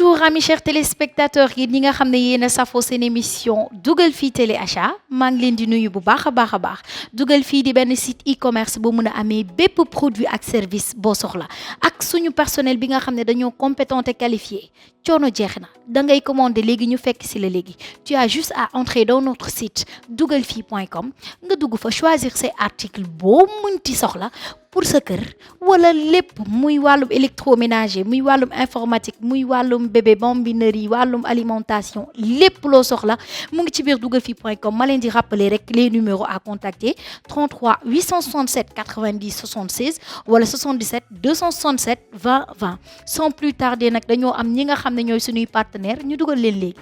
Bonjour amis chers téléspectateurs yéen ñi nga xam ne yéen a safoo seen émission dugal fii télé achat maa ngi leen di nuyu bu baax a baax dugal fii di benn site e-commerce bu mun a amee bépp produit ak service boo soxla ak suñu personnel bi nga xam ne dañoo compétent et qualifié coono jeex na da ngay commander léegi ñu fekk si la léegi tu as juste à entrer dans notre site dugalfii.com nga dugg fa choisir say articles boo munti soxla pour sa kër wala lépp muy wàllum électroménager muy wàllum informatique muy wàllum bébé bambinerie wàllum alimentation lépp loo soxla mu ngi ci biir dugalfii.com ma leen di rappeler rek les numéros à contacter 33 867 90 76 wala 77 267 20 20 sans plus tarder nag dañoo am ñi nga xam ne ñooy suñuy partenaire ñu dugal leen léegi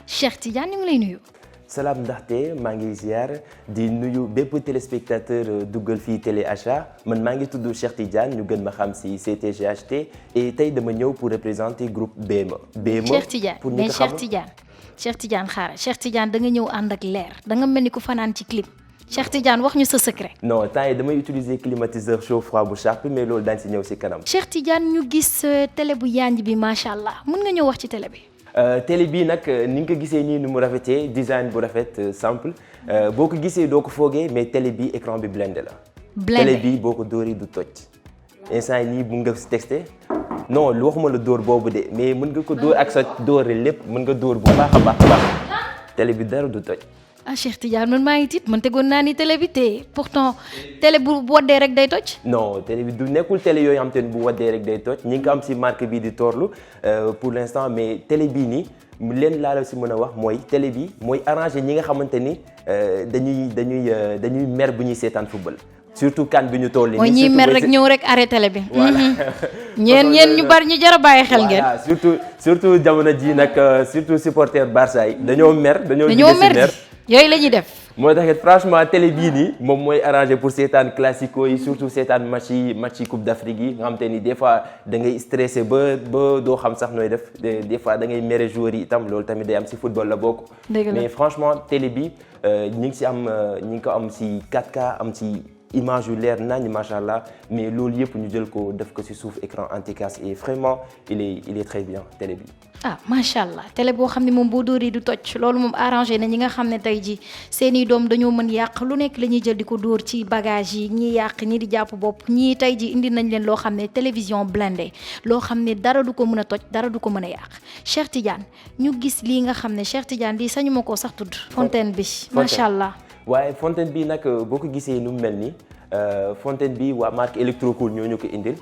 Cheikh Tidiane ñu ngi lay nuyu. Salam ndaxte maa ngi ziar di nuyu bépp téléspectateur duggal fii télé achat man maa ngi tudd Cheikh Tidiane ñu gën ma xam si CTGHT et tey dama ñëw pour représenter groupe BME. BME Cheikh Tidiane pour mais Cheikh Tidiane xaaral Cheikh Tidiane da nga ñëw ànd ak leer da nga mel ni ku fanaan ci clim Cheikh Tidiane wax ñu sa secret. non temps yi damay utiliser climatiseur chaud froid bu Sharp mais loolu daañu si ñëw si kanam. Cheikh Tidiane ñu gis télé bu yanj bi macha allah mun nga ñëw wax ci télé bi. télé bii nag ni nga ko gisee nii nu mu rafetee design bu rafet simple boo ko gisee doo ko foogee mais télé bi écran bi blindé la. télé bi boo ko dóoree du toj. instant yi nii mun nga si texté non lu waxuma la dóor boobu de mais mën nga ko dóor ak sa dóore lépp mën nga dóor bu baax a baax télé bi dara du toj. ah Cheikh Tidiane man maa ngi tiit man tegoon naa ni télé bi te pourtant télé bu waddee rek day toj. non télé bi du nekkul télé yooyu xam te ne bu waddee rek day toj ñi ngi ko am si marque bii di Torlu pour l'instant mais télé bii nii leen laa la si mën a wax mooy télé bi mooy arrangé ñi nga xamante ni dañuy mer bu ñuy seetaan football. surtout kan bi ñu toll nii. mooy ñiy mer rek ñëw rek arrêté télé bi. voilà ñeen ñu bari ñu jar a bàyyi xel ngeen. voilà surtout jamono ji nag surtout supporter Barça yi dañoo mer. dañoo mer yooyu la ñuy def. moo tax franchement télé bii nii moom mooy arrangé pour seetaan classico yi surtout seetaan match yi coupe d'Afrique yi nga xam te ni des fois da ngay stressé ba doo xam sax nooy def des fois da ngay mere joueurs yi itam loolu tamit day am si football la bokk. mais franchement télé bi ñi ngi ko am si 4K am si image yu leer nañ macha allah mais loolu yëpp ñu jël ko def ko si suuf écran anti-casse et vraiment il est très bien télé bi. ah macha allah télé boo xam ne moom boo dóoree du toj loolu moom arrangé na ñi nga xam ne tey ji seeni doom dañoo mën yàq lu nekk la ñuy jël di ko dóor ci bagage yi ñii yàq ñii di jàpp bopp ñii tey ji indi nañ leen loo xam ne télévision blindé loo xam ne dara du ko mën a toj dara du ko mën a yàq Cheikh Tidiane ñu gis lii nga xam ne Cheikh Tidiane lii sañu ma koo sax tudd fontaine bi macha allah. waaye fontaine bi nag boo ko gisee nu mu mel nii fontaine bi waa marque Electrocool ñoo ñu ko indil.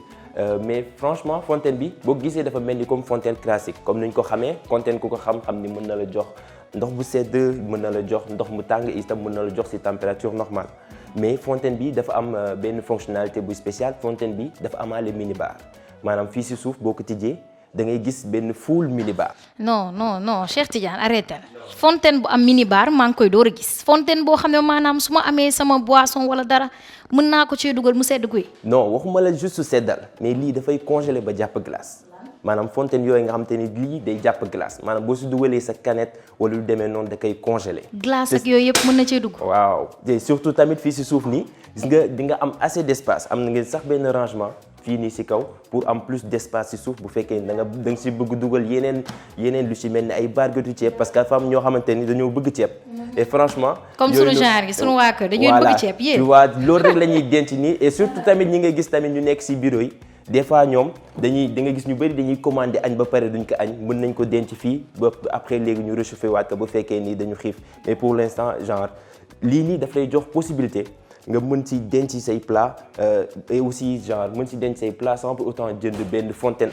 mais franchement fontaine bi boo gisee dafa mel ni comme fontaine classique comme ni ñu ko xamee fontaine ku ko xam ni mën na la jox ndox bu sedd mën na la jox ndox mu tàng itam mën na la jox ci température normale mais fontaine bi dafa am benn fonctionnalité bu spéciale fontaine bi dafa amaale minibar maanaam fii ci suuf boo ko tijjee da ngay gis benn full minibar. non Cheikh Tidiane arrêté fontaine bu am minibar maa ngi koy door a gis fontaine boo xam ne maanaam su ma amee sama boisson wala dara mën naa ko cee dugal mu sedd guy. non waxuma la juste seddal mais lii dafay congeler ba jàpp glace maanaam fontaine yooyu nga xam te ni lii day jàpp glace maanaam boo si dugalee sa canette wala lu demee noonu da koy congeler. glace ak yooyu yëpp mën na cee dugg. waaw te surtout tamit fii si suuf nii gis nga di nga am assez d'espace am na ngeen sax benn rangement. fii nii si kaw pour am plus d'espace si suuf bu fekkee da nga si bëgg dugal yeneen lu si mel ni ay bargetu ceeb parce que dafa am ñoo xamante ni dañoo bëgg ceeb. et franchement. comme sunu genre gi sunu waa kër dañuy bëgg ceeb yéen. tu vois loolu rek la ñuy denc nii et surtout tamit ñi nga gis tamit ñu nekk si bureau yi des fois ñoom da nga gis ñu bëri dañuy commander añ ba pare duñ ko añ mën nañ ko denc fii ba après léegi ñu réchauffer waat ko bu fekkee nii dañu xiif mais pour l'instant genre lii nii daf lay jox possibilité. nga mën ci denc say plat et aussi genre mën ci denc say plat sans pour autant jënd benn fontaine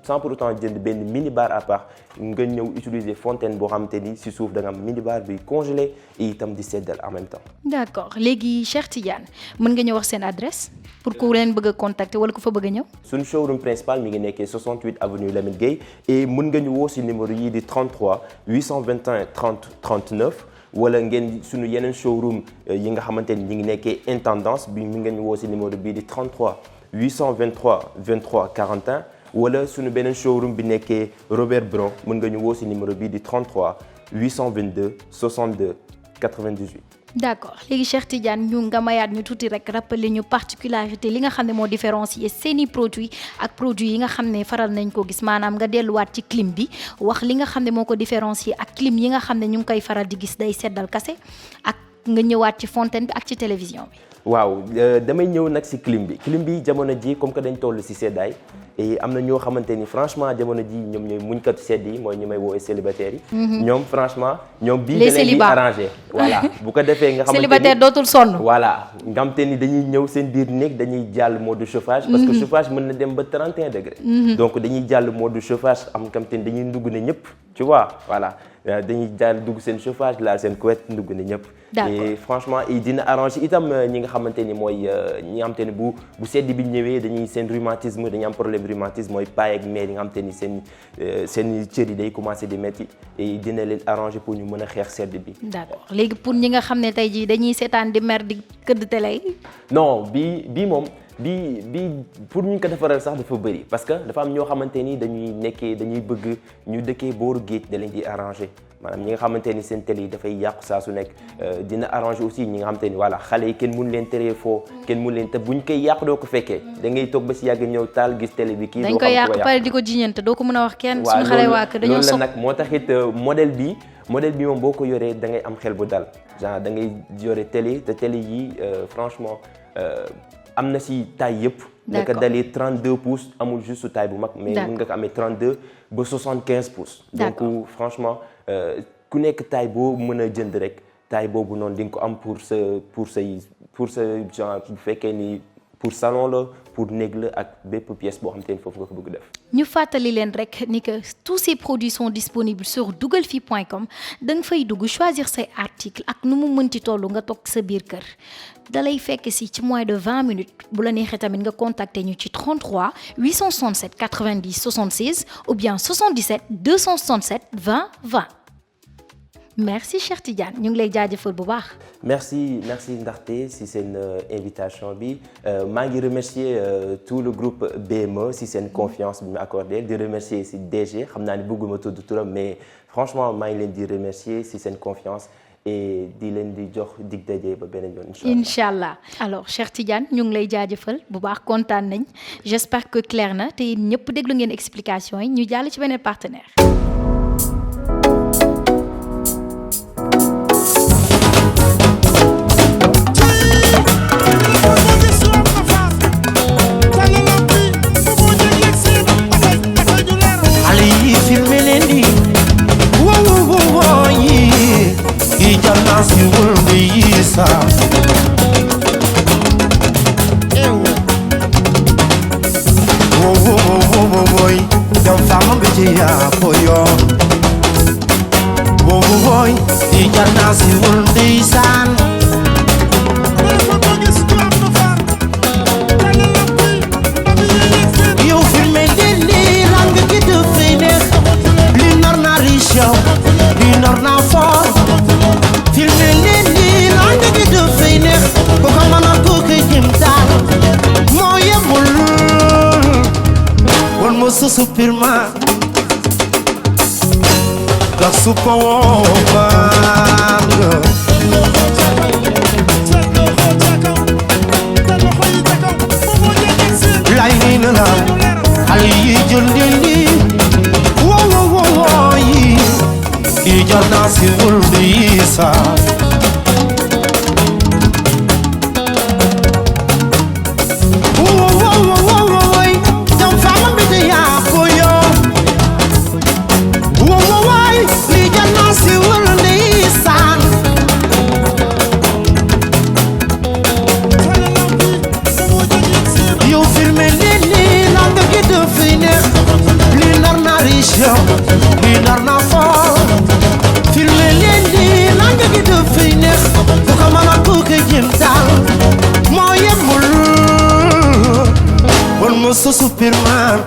sans pour autant jënd benn minibar à part nga ñëw utiliser fontaine boo xamante ni ci suuf da nga am minibar bi congelé et itam di seddal en même temps. d'accord léegi Cheikh Tidiane mën nga ñëw wax seen adresse pour ku leen bëgg a contacter wala ku fa bëgg a ñëw. suñu showroom principal mi ngi nekkee 68 avenue Lamine Gueye et mën nga ñu woo ci numéro yi di 33 821 30 39. wala ngeen suñu yeneen showroom yi nga xamante ni ñi ngi nekkee intendance bi mi ngeen ñu woo ci numéro bii di 33 823 23 41 wala suñu beneen showroom bi nekkee Robert Bron mën nga ñu woo ci numéro bii di 33 822 62 98. d'accord léegi Cheikh Tidiane ñu nga mayaat ñu tuuti rek rappeler ñu particularité li nga xam ne moo différencier seeni produit ak produit yi nga xam ne faral nañ ko gis maanaam nga delluwaat ci clim bi wax li nga xam ne moo ko différencier ak clim yi nga xam ne ñu ngi koy faral di gis day seddal kase ak nga ñëwaat ci fontaine bi ak ci télévision bi. waaw damay ñëw nag ci clim bi jamono ji comme que dañ toll ci seddaay et am na ñoo xamante ni franchement jamono ji ñoom ñooy muñkatu sedd yi mooy ñu may woowee célibataires yi. ñoom franchement ñoom bii da leen di arrangé. voilà bu ko defee nga xamante ni célibataire dootul sonn. voilà nga xamante ni dañuy ñëw seen biir néeg dañuy jàll mode chauffage. parce que chauffage mën na dem ba 31 degrés. donc dañuy jàll mode chauffage am nga xamante ni dañuy ndugg ne ñëpp tu vois voilà. dañuy jàll dugg seen chauffage laal seen couette ndugg ne ñëpp. et franchement dina arranger itam ñi nga xamante ni mooy ñi nga xamante ni bu sedd bi ñëwee dañuy seen rhumatisme dañuy am problème rhumatisme mooy paille ak mère yi nga xamante ni seen cër yi day commencé di métti et dina leen arranger pour ñu mën a xeex sedd bi. d'accord léegi pour ñi nga xam ne tey jii dañuy seetaan di mer di këdd télé yi. non bii moom. bi pour ñu ko defaral sax dafa bëri parce que dafa am ñoo xamante ni dañuy bëgg ñu dëkkee booru géej da leen di arranger maanaam ñi nga xamante ni seen télé yi dafay yàqu saa su nekk dina arranger aussi ñi nga xamante ni voilà xale yi kenn mun leen teree foo kenn mun leen te buñ koy yàq doo ko fekkee da ngay toog ba si yàgg ñëw taal gis télé bi kii dañ ko yàq pare di ko jiñante doo ko mën a wax kenn suñu xale waa kër dañoo sopp loolu la nag moo taxit modèle bi moom boo ko yoree da ngay am xel bu dal genre da ngay yore télé te télé yi franchement am na si taille yëpp. d'accord nga ko dalee 32 pouces amul juste taille bu mag. mais mën nga ko amee 32 ba 75 pouces. donc franchement ku nekk taille boo mën a jënd rek taille boobu noonu di nga ko am pour sa genre bu fekkee ni pour salon la pour néeg la ak bépp pièce boo xam te ne foofu nga ko bëgg def. ñu fàttali leen rek ni que tous ces produits sont disponibles sur dugalfi.com da nga fay dugg choisir say articles ak nu mu mënti toll nga toog sa biir kër. dalay fekk si ci moins de 20 minutes bu la neexee tamit nga contacter ñu ci 33 867 90 76 ou bien 77 267 20 20. merci Cheikh Tidiane ñu ngi lay jaajëfal bu baax. merci ndaxte si seen invitation bi maa ngi remercier tout le groupe BME si seen confiance bi mu accordé di remercier si DG xam naa ni bëgguma tudd turam mais franchement maa ngi leen di remercier si seen confiance. et di leen di jox dig daje ba beneen yoon incha allah alors Cheikh Tidiane ñu ngi lay jaajëfal bu baax kontaan nañ j'espère que clair na te ñëpp déglu ngeen explication yi ñu jàll ci beneen partenaire. Si volvisa voy Don fama bejiya koyo voy di jarna si volvisa yow fi mel ni lang gi de fene li nar na riche li nar na fort filme leen nii lang gi dafay neex ko ko mën a ko koy jëm daal moo yemul won mo sa superman da superwoman lay nii na la xale yi jël leen nii wo yi kii jar naa si wul bi sa so superman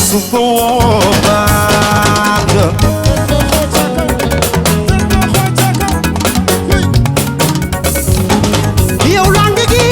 superwoman yow lang gi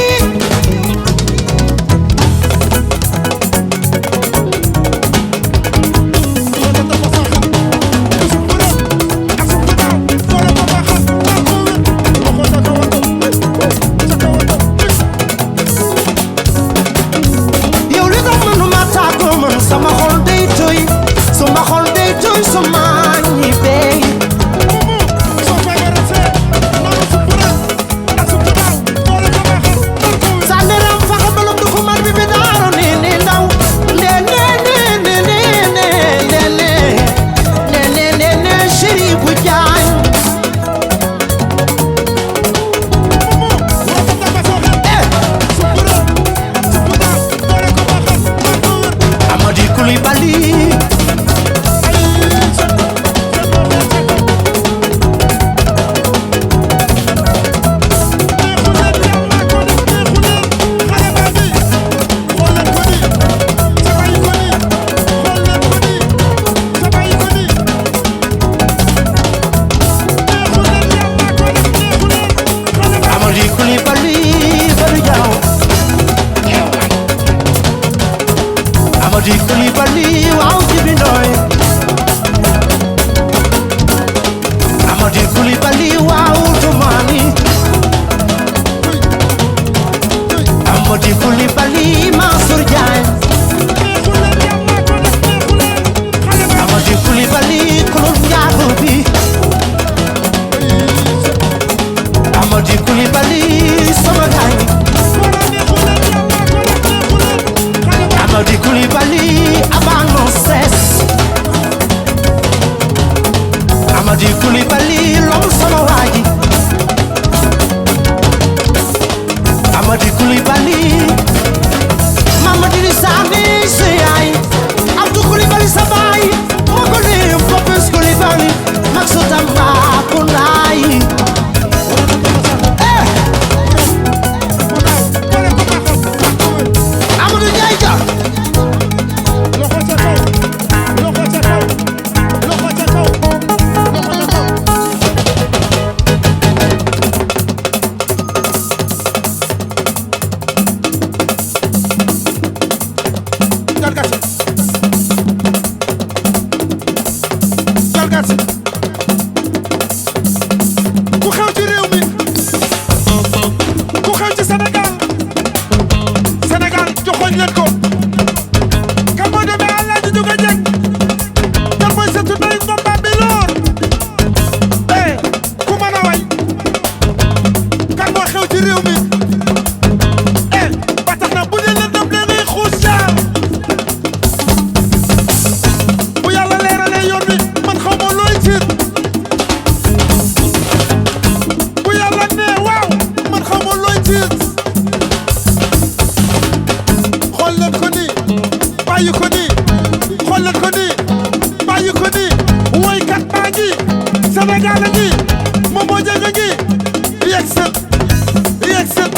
Amady Coulibaly Mansour Diagne Amady Coulibaly kulul njaago bi Amady Coulibaly sama gaay Amady Coulibaly avant non cesse Amady Coulibaly loolu sama waaji Amady Coulibaly Mamadou Sane sa yaay Abdou Coulibaly sa baay moo ko lim Papis Coulibaly mag sa Tambacounda yi Amadou Ndiaye Dia ku xew ci réew mi ku xew ci Sénégal Sénégal joxoñ leen ko kan mooy demee Alaaji Juga Jeng kan mooy setu Ndey Ngom Bambilor ku mën a way kan moo xew ci réew mi ba tax na bu dee lëndëm da ngay xuus jaar bu yàlla leeralee yoon wi man xaw ma looy tiit bu yàlla nee waaw man xaw ma looy tiit xool leen ko nii bàyyi ko nii xool leen ko nii bàyyi ko nii woykat baa ngi Sénégal a ngi moom moo jëng a ngi yegg sët yegg sët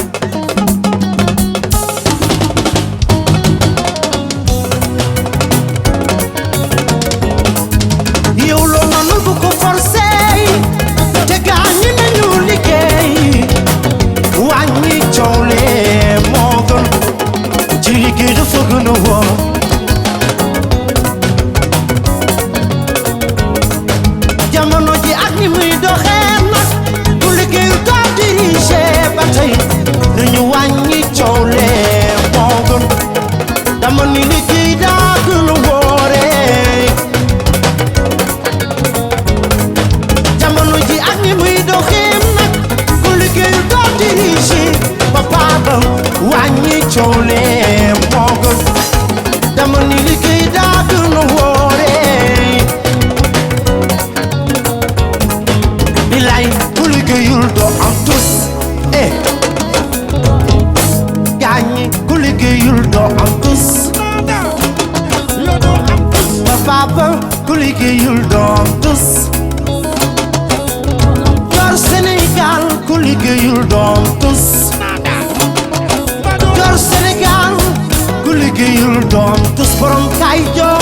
yow loo mënul bu ko forcé te gaañu nañu liggéey wàññi coow lee moo gën ci liggéey dafa gën a wóor jamono ji ak ni muy doxee nag ku liggéey doo dirigé ba tey nañu wàññi coow lee moo gën dama ni liggéey daa gën a wóoree jamono ji ak ni muy doxee nag ku liggéey doo dirigé ba paaba wàññi coow lee moo gën dama ni liggéey daa gën a wóoree bilaay ku liggéeyul doo am tus gaañi ku liggéeyul doo am tus yoo doo am tus ba paaba ku liggéeyul doo am tus yor Sénégal ku liggéeyul doo am tus yor Sénégal ku liggéeyul doo am tus borom kay joo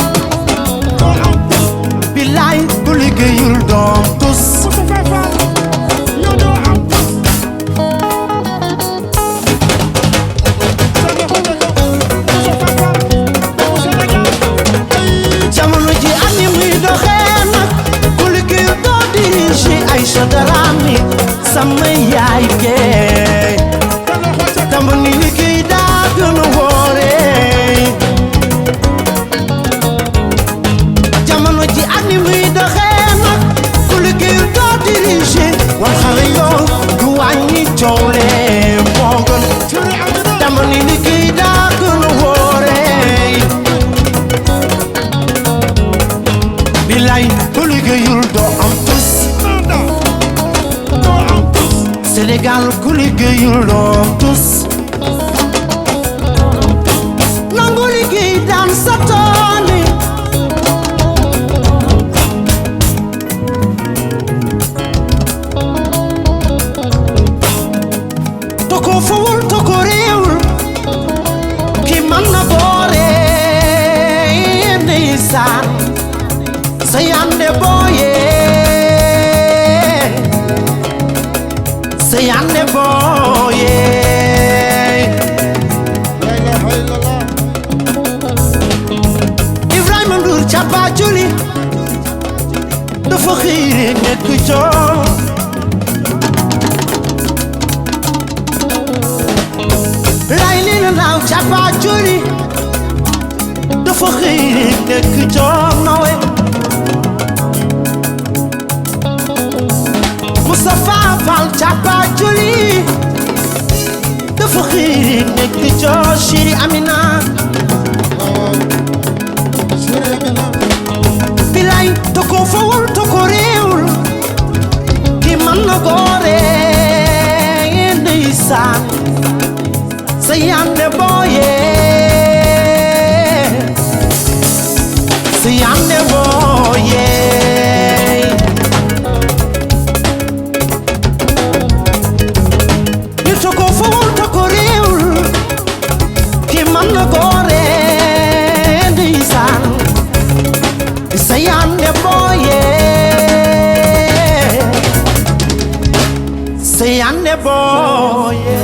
bilaay ku liggéeyul doo am tus yoo doo am tus jamono ji ak ni muy doxee nag ku liggéeyul doo dirigé Aïcha Darame sama yaay kee dama ni liggéey daa gën a wóoree jamono ji ak ni muy doxee nag ku liggéeyul doo dirigé wan xale yoo du wàññi coow lee moo gën dama ni liggéey daa gën a wóoree bilaay ku liggéeyul doo am tus Sénégal ku liggéeyul doo am tus nangu liggéey daan sa tooni toko fowul toko réewul ki man na boore ndeysaan sa yande booye sa yande booye la ilaha illallah Ibrahima Ndour Caba Juli dafa xiire nekk coow lay li la faaw capa juri dafa xëy nekk coonowe Moustapha Fall capa juri dafa xëy nekk coo Chéri Amina bilay toko fawul toko réewul ki man na góore ndeysaan sa yande booye sa yande booye ni toko fawul toko réewul ki man na góore ndeysaan sa yande booye sa yande booye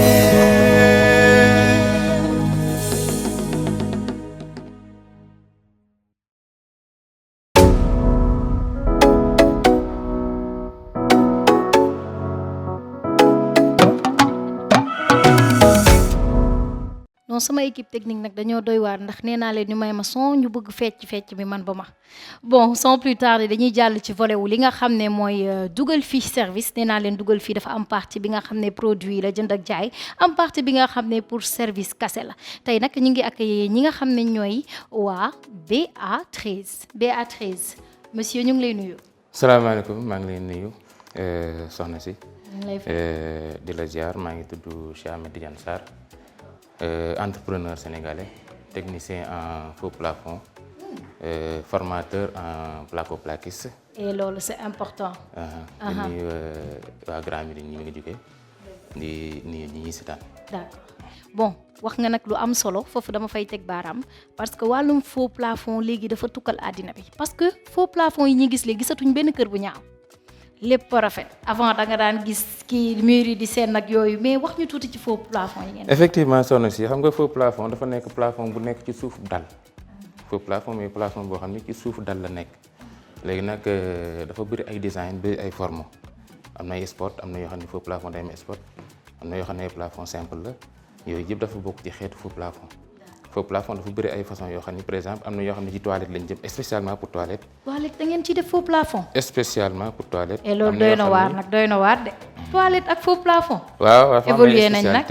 non sama équipe technique nag dañoo doy waar ndax nee naa leen ñu may ma son ñu bëgg fecc bi man ba ma bon sans plus tarder dañuy jàll ci volet wu li nga xam ne mooy dugal fii service nee naa leen dugal fii dafa am partie bi nga xam ne produit la jënd ak jaay am partie bi nga xam ne pour service kase la tey nag ñu ngi accueillir ñi nga xam ne ñooy waa BA13 monsieur ñu ngi lay nuyu. salaamaaleykum maa ngi lay nuyu soxna si. ñu ngi lay di la ziar maa ngi tudd Cheikh Ahmed Tidiane Sarr. Entrepreneur sénégalais, technicien en faux plafond, formateur en placo-plaquiste. Et loolu c'est important. di nuyu waa Grand Médine ñi ngi jógee di nuyu ñi ñuy seetaan. D'accord bon wax nga nag lu am solo foofu dama fay teg baaraam parce que wàllum faux plafond léegi dafa tukkal àddina bi parce que faux plafond yi ñuy gis léegi gisatuñ benn kër bu ñaaw. lépp rafet avant da nga daan gis kii mur yi di seen nag yooyu mais wax ñu tuuti ci faux plafond yi ngeen. effectivement soxna si xam nga faux plafond dafa nekk plafond bu nekk ci suuf dal faux plafond mais plafond boo xam ne ci suuf dal la nekk léegi nag dafa bëri ay design bëri ay forme am na ay sport am na yoo xam ne faux plafond day am sport am na yoo xam ne ay plafond simple la yooyu yëpp dafa bokk ci xeetu faux plafond. faux plafond dafa bëri ay façon yoo xam ni par exemple am na yoo xam ne ci toilette lañ jëm spécialement pour toilette. toilette da ngeen ci def faux plafond. spécialement pour toilette. et loolu doy na waar nag doy na waar de. toilette ak faux plafond. waaw waaw évolué nañ nag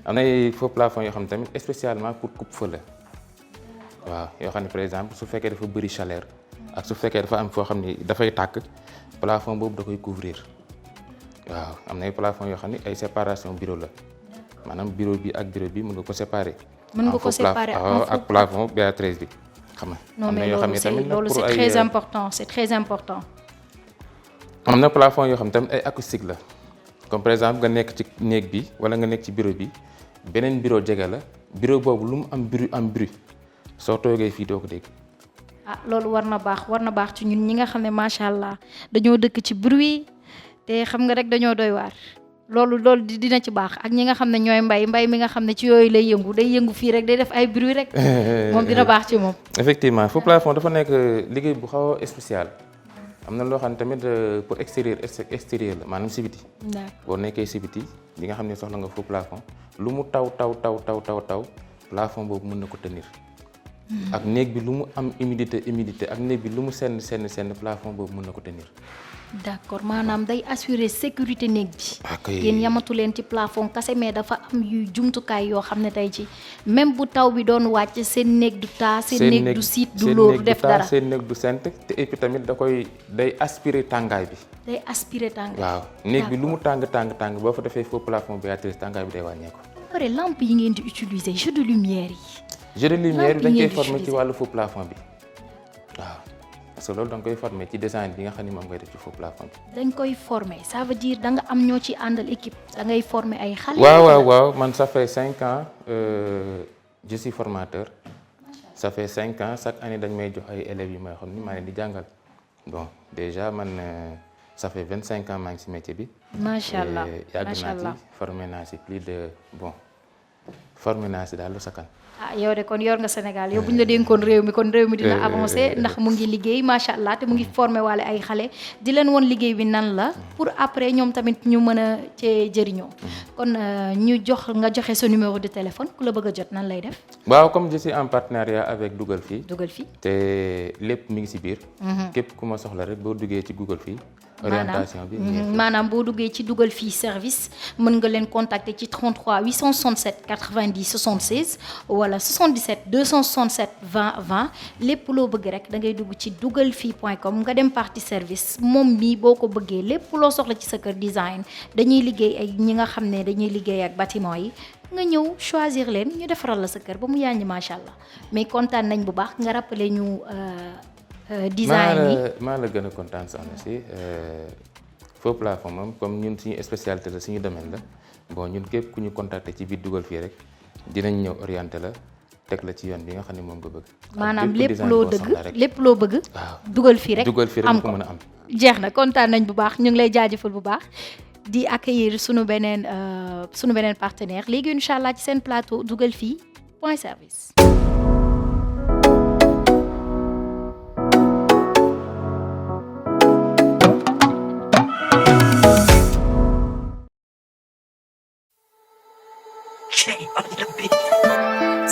am na ay faux plafond yoo xam ne tamit spécialement pour coupe-feu la waaw yoo xam ne par exemple su fekkee dafa bëri chaleur ak su fekkee dafa am foo xam ni dafay tàkk plafond boobu da koy couvrir waaw am na ay plafond yoo xam ne ay séparation bureau la maanaam bureau bi ak bureau bi mën nga ko séparer. mën nga ko séparer ak plafond BA13 bi xam nga. non mais loolu c'est très important. am na plafond yoo xam tamit ay acoustique la comme par exemple nga nekk ci néeg bi wala nga nekk ci bureau bi beneen bureau jege la bureau boobu lu mu am bruit soo toogee fii doo ko dégg. ah loolu war na baax ci ñun ñi nga xam ne macha allah dañoo dëkk ci bruit te xam nga rek dañoo doy waar. loolu dina ci baax ak ñi nga xam ne ñooy mbay mi nga xam ne ci yooyu lay yëngu fii rek day def ay bruit rek moom dina baax ci moom. effectivement faux plafond dafa nekk liggéey bu xaw a spécial am na loo xam ne tamit pour extérieur la maanaam si biti. boo nekkee si biti li nga xam ne soxla nga faux plafond lu mu taw plafond boobu mën na ko tenir. ak néeg bi lu mu am humidité ak néeg bi lu mu senn plafond boobu mën na ko tenir. d'accord maanaam day assurer sécurité néeg bi. ok yéen yamatu leen ci plafond kase mais dafa am yu jumtukaay yoo xam ne tey ci même bu taw bi doon wàcc seen néeg du taa seen néeg du siit du loolu def dara seen néeg du sent te et puis tamit day aspirer tàngaay bi. day aspirer tàngaay. waaw néeg bi lu mu tàng boo fa defee faux plafond BA13 tàngaay bi day wàññeeku. ba pare lampe yi ngeen di utiliser jeu de lumière yi. jeu de lumière bi dañ koy former ci wàllu faux plafond bi waaw. parce que loolu da nga koy former ci design bi nga xam ne moom ngay def ci faux plafond bi. dañ koy former ça veut dire da nga am ñoo ci àndal équipe da ngay former ay xale. waaw man ça fait 5 ans je suis formateur. ça fait 5 ans chaque année dañ may jox ay élèves yu may xam ni maa leen di jàngal bon déjà man ça fait 25 ans maa ngi ci métier bi. macha allah yàgg naa ci formé naa ci plus de formé naa si daal lu sakkan. yow de kon yor nga Sénégal yow bu ñu la dénkoon réew mi dina avancé ndax mu ngi liggéey macha allah te mu ngi formé waale ay xale di leen woon liggéey bi nan la pour après ñoom tamit ñu mën a cee jëriñoo. kon ñu nga joxe sa numéro de téléphone ku la bëgg a jot nan lay def. waaw comme je suis en partenariat avec Dugal Fii. te lépp mi ngi si biir. képp ku ma soxla rek boo duggee ci Google Fii. orientation bi maanaam boo duggee ci Dugal Fii service mën nga leen contacter ci 33 867 90 76 wala 77 267 20 20 lépp loo bëgg rek da ngay dugg ci dugalfii.com nga dem partie service moom mii boo ko bëggee lépp loo soxla ci sa kër design dañuy liggéey ay ñi nga xam ne dañuy liggéey ak bâtiment yi nga ñëw choisir leen ñu defaral la sa kër ba mu yàññi macha allah mais kontaan nañ bu baax nga rappeler ñu. design yi maa la gën a kontaan soxna si faux plafond moom comme ñun suñu spécialité la suñu domaine la bon ñun képp ku ñu contacter ci biir Dugal Fii rek dinañ ñëw orienté la teg la ci yoon bi nga xam ne moom nga bëgg. maanaam lépp loo bëgg. waaw Dugal Fii rek am ko mën a am. jeex na kontaan nañ bu baax ñu ngi lay jaajëfal bu baax di accueillir sunu beneen partenaire léegi incha allah ci seen plateau Dugal Fii point service.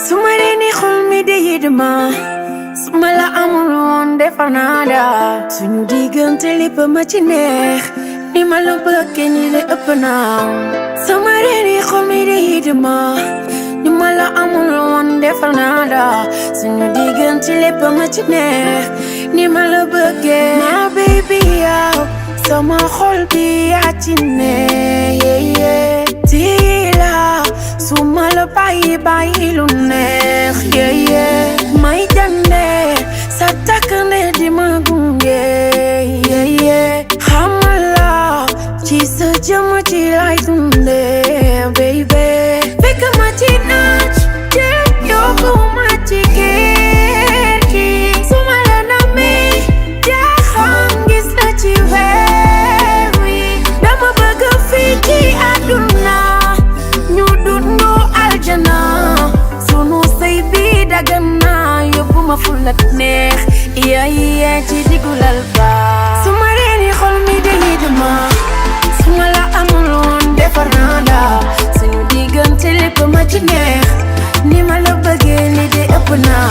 suma reeni xol mi de yidma suma la amul woon defar naa la suñu diggante lépp ma ci neex ni ma la bëggee ni la ëpp naa suma reeni xol mi de yidma ni ma la amul woon defar naa la suñu diggante lépp ma ci neex ni ma la bëggee ma baby yow sama xol bi yaa ci neex tila suma la bàyyi lu neex may jande sa takkande di ma gunge xamala ci sa jëm ci lay dunde baby fekk ma ci naaj yóbbu ma ci kër gi suma la namee jaaxaan gis na ci weer wi dama bëgg fii ci àdduna ñu dundu aljana sunu sëy bi dagana yóbbu ma fulat neex iya ci diggu lal ba suma reeni xol mi de yidma suma la amul woon defar naa la suñu diggante lépp ma ci neex ni ma la bëggee ni de ëpp naa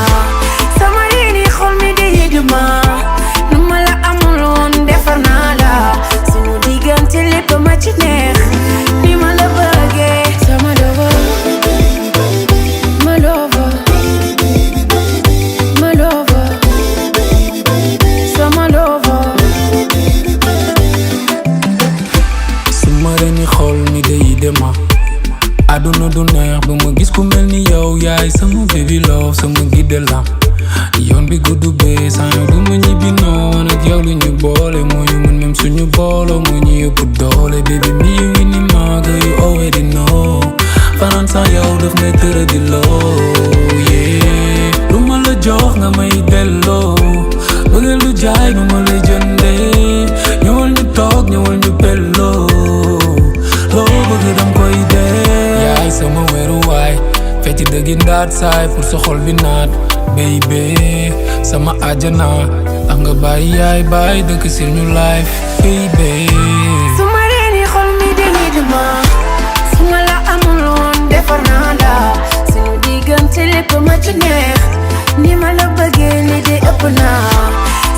sama reeni xol mi de yidma nu ma la amul woon defar naa la suñu diggante lépp ma ci neex ni ma la bëggee sama lover my lover my lover sama lover suma reeni xol mi de yidma aduna du neex ba ma gis ku mel ni yow yaay sama baby love sama gidde la yoon bi gudd bee saa yow du ma ñibbi noon ak yow lu ñu boole moo ñu mën même suñu booloo moo ñu yëpp doole baby mi you in my girl you already know fanaan saa yow daf may tëra di loo lu ma la jox nga may delloo bëggal lu jaay nu ma lay jëndee ñëwal ñu toog ñëwal ñu belloo loo bëgg dam koy dee yaay sama weeru waay fecc dëggi ndaat saay pour sa xol bi naat baby sama àjjana tax nga bàyyi yaay bàyyi dëkk si ñu life baby suma reeni xol mi de yidma suma la amul woon defar naa la suñu diggante lépp ma ci neex ni ma la bëggee ni de ëpp naa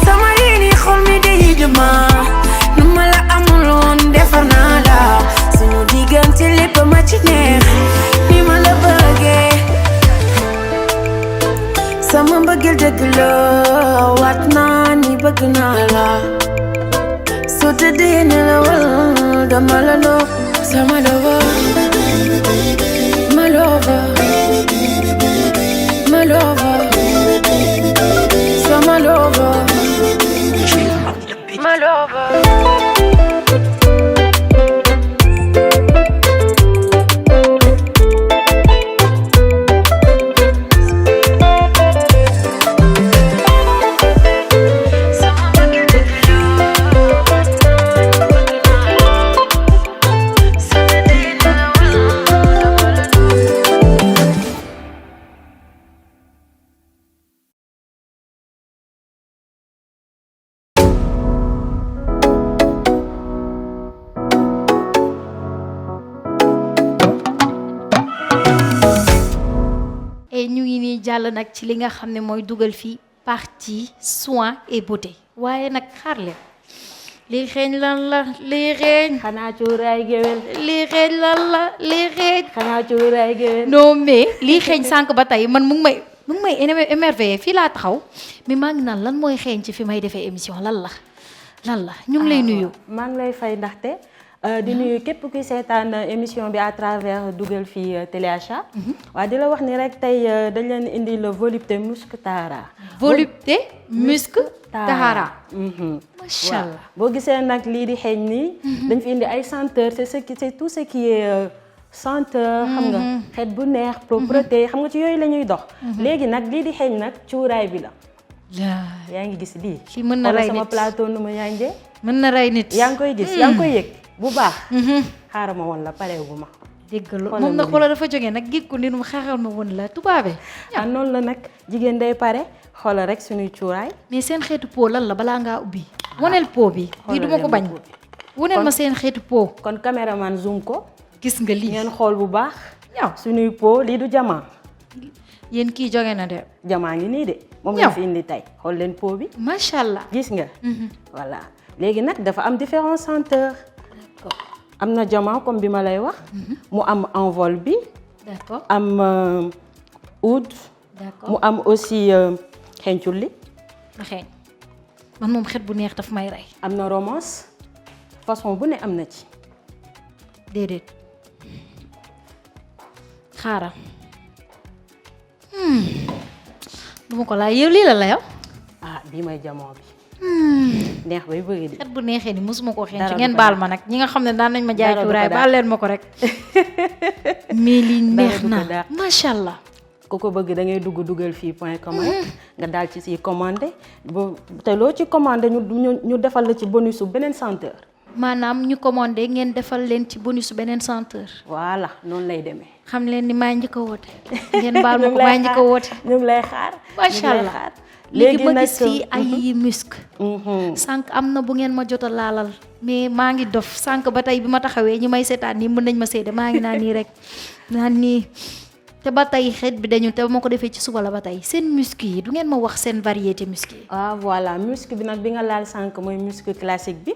sama reeni xol mi de yidma nu ma la amul woon defar naa la suñu diggante lépp ma ci neex ni ma la bëggee sama mbëggeel dëgg la waat naa ni bëgg naa la soo tëddee ne la wal dama la loo sama lover my lover my lover sama lover my lover jàll nag ci li nga xam ne mooy dugal fii partie soins et beauté waaye nag xaar leen lii xeeñ lan la lii xeeñ xanaa cuuraay géwél lii xeeñ lan la lii xeeñ xanaa cuuraay géwél non mais lii xeeñ sànq ba tey man mu ngi may émerveillé fii laa taxaw mais maa ngi naan lan mooy xeeñ ci fi may defee émission lan la ñu ngi lay nuyu maa ngi lay fay ndaxte di nuyu képp kuy seetaan émission bi à travers dugal fii téléachat waaw di la wax ni rek tey dañ leen indi le volupté musc tahara volupté musc tahara macha allah boo gisee nag lii di xeeñ nii dañ fi indi ay senteur c'est tout ce qui est senteur xam nga xeet bu neex propreté xam nga ci yooyu la ñuy dox léegi nag lii di xeeñ nag cuuraay bi la yaa ngi gis lii ci mën na rey sama nit plateau nu ma yanjee mën na rey nit yaa ngi koy gis yaa ngi koy yëg bu baax xaaral ma woon la pare bu ma déggal moom nag xoolal dafa jógee nag gis ko ni mu xaaral ma woon la tubaabe ah noonu la nag jigéen day pare xoolal rek suñuy cuuraay mais seen xeetu pot lan la balaa ngaa ubbi waneel pot bi lii duma ko bañ waneel ma seen xeetu pot kon caméraman zoom ko gis nga lii ngeen xool bu baax ñaw suñuy pot lii du jamaa yéen kii jóge na de jamaa ngi nii de moom lañ fi indi tey xool leen pot bi macha allah gis nga voilà léegi nag dafa am différents senteurs am na jamaa comme bi ma lay wax mu am envol bi d'accord am oud d'accord mu am aussi xeeñculli na xeeñ man moom xet bu neex daf may rey am na romance façon bu ne am na ci déedéet xaaral duma ko laaj yow lii la yow ah bii may jamoo bi neex bay bëgg di xet bu neexee ni mosuma koo xeeñ ci dara ngeen du ko baal ma nag ñi nga xam ne daan nañ ma jaay dara du ko cuuraay daal. baal leen ma ko rek mais lii neex du ko na daal. macha allah ku ko bëgg da ngay dugal fii point com rek nga daal ci si commandé ba te loo ci commandé ñu defal la ci bonus su beneen senteur maanaam ñu commandé ngeen defal leen ci bonus beneen senteur voilà noonu lay demee xam leen ni maa njëkk a woote ngeen baal ma ko maa njëkk a woote ñu ngi lay xaar macha allah léegi ma gis fii ay musc sànq am na bu ngeen ma jot a laalal mais maa ngi dof sànq ba tey bi ma taxawee ñi may seetaan nii mën nañ ma seede maa ngi naan nii rek naan nii te ba tey xeet bi dañu te ma ko defee ci suba la ba tey seen musc yi du ngeen ma wax seen variété musc yi ah voilà musc bi nag bi nga laal sànq mooy musc classique bi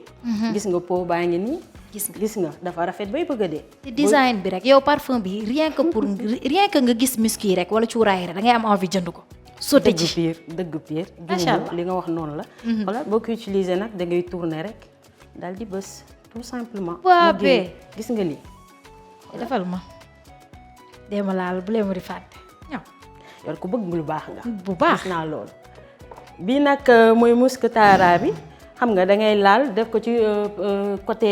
gis nga pot baa ngi nii gis nga dafa rafet bay bëgg a dee te design bi rek yow parfum bi rien que nga gis musc yi rek wala cuuraay rek da ngay am envie jënd ko sote ci dëgg pire macha allah li nga wax noonu la voilà boo ko utiliser nag da ngay tourner rek daal di bës tout simplement waa mu génn. gis nga lii defal ma deema laal bu leen ma di fàtte ñaw yor ko bëgg lu baax nga bu baax gis naa loolu bii nag mooy musc tahara bi xam nga da ngay laal def ko ci côté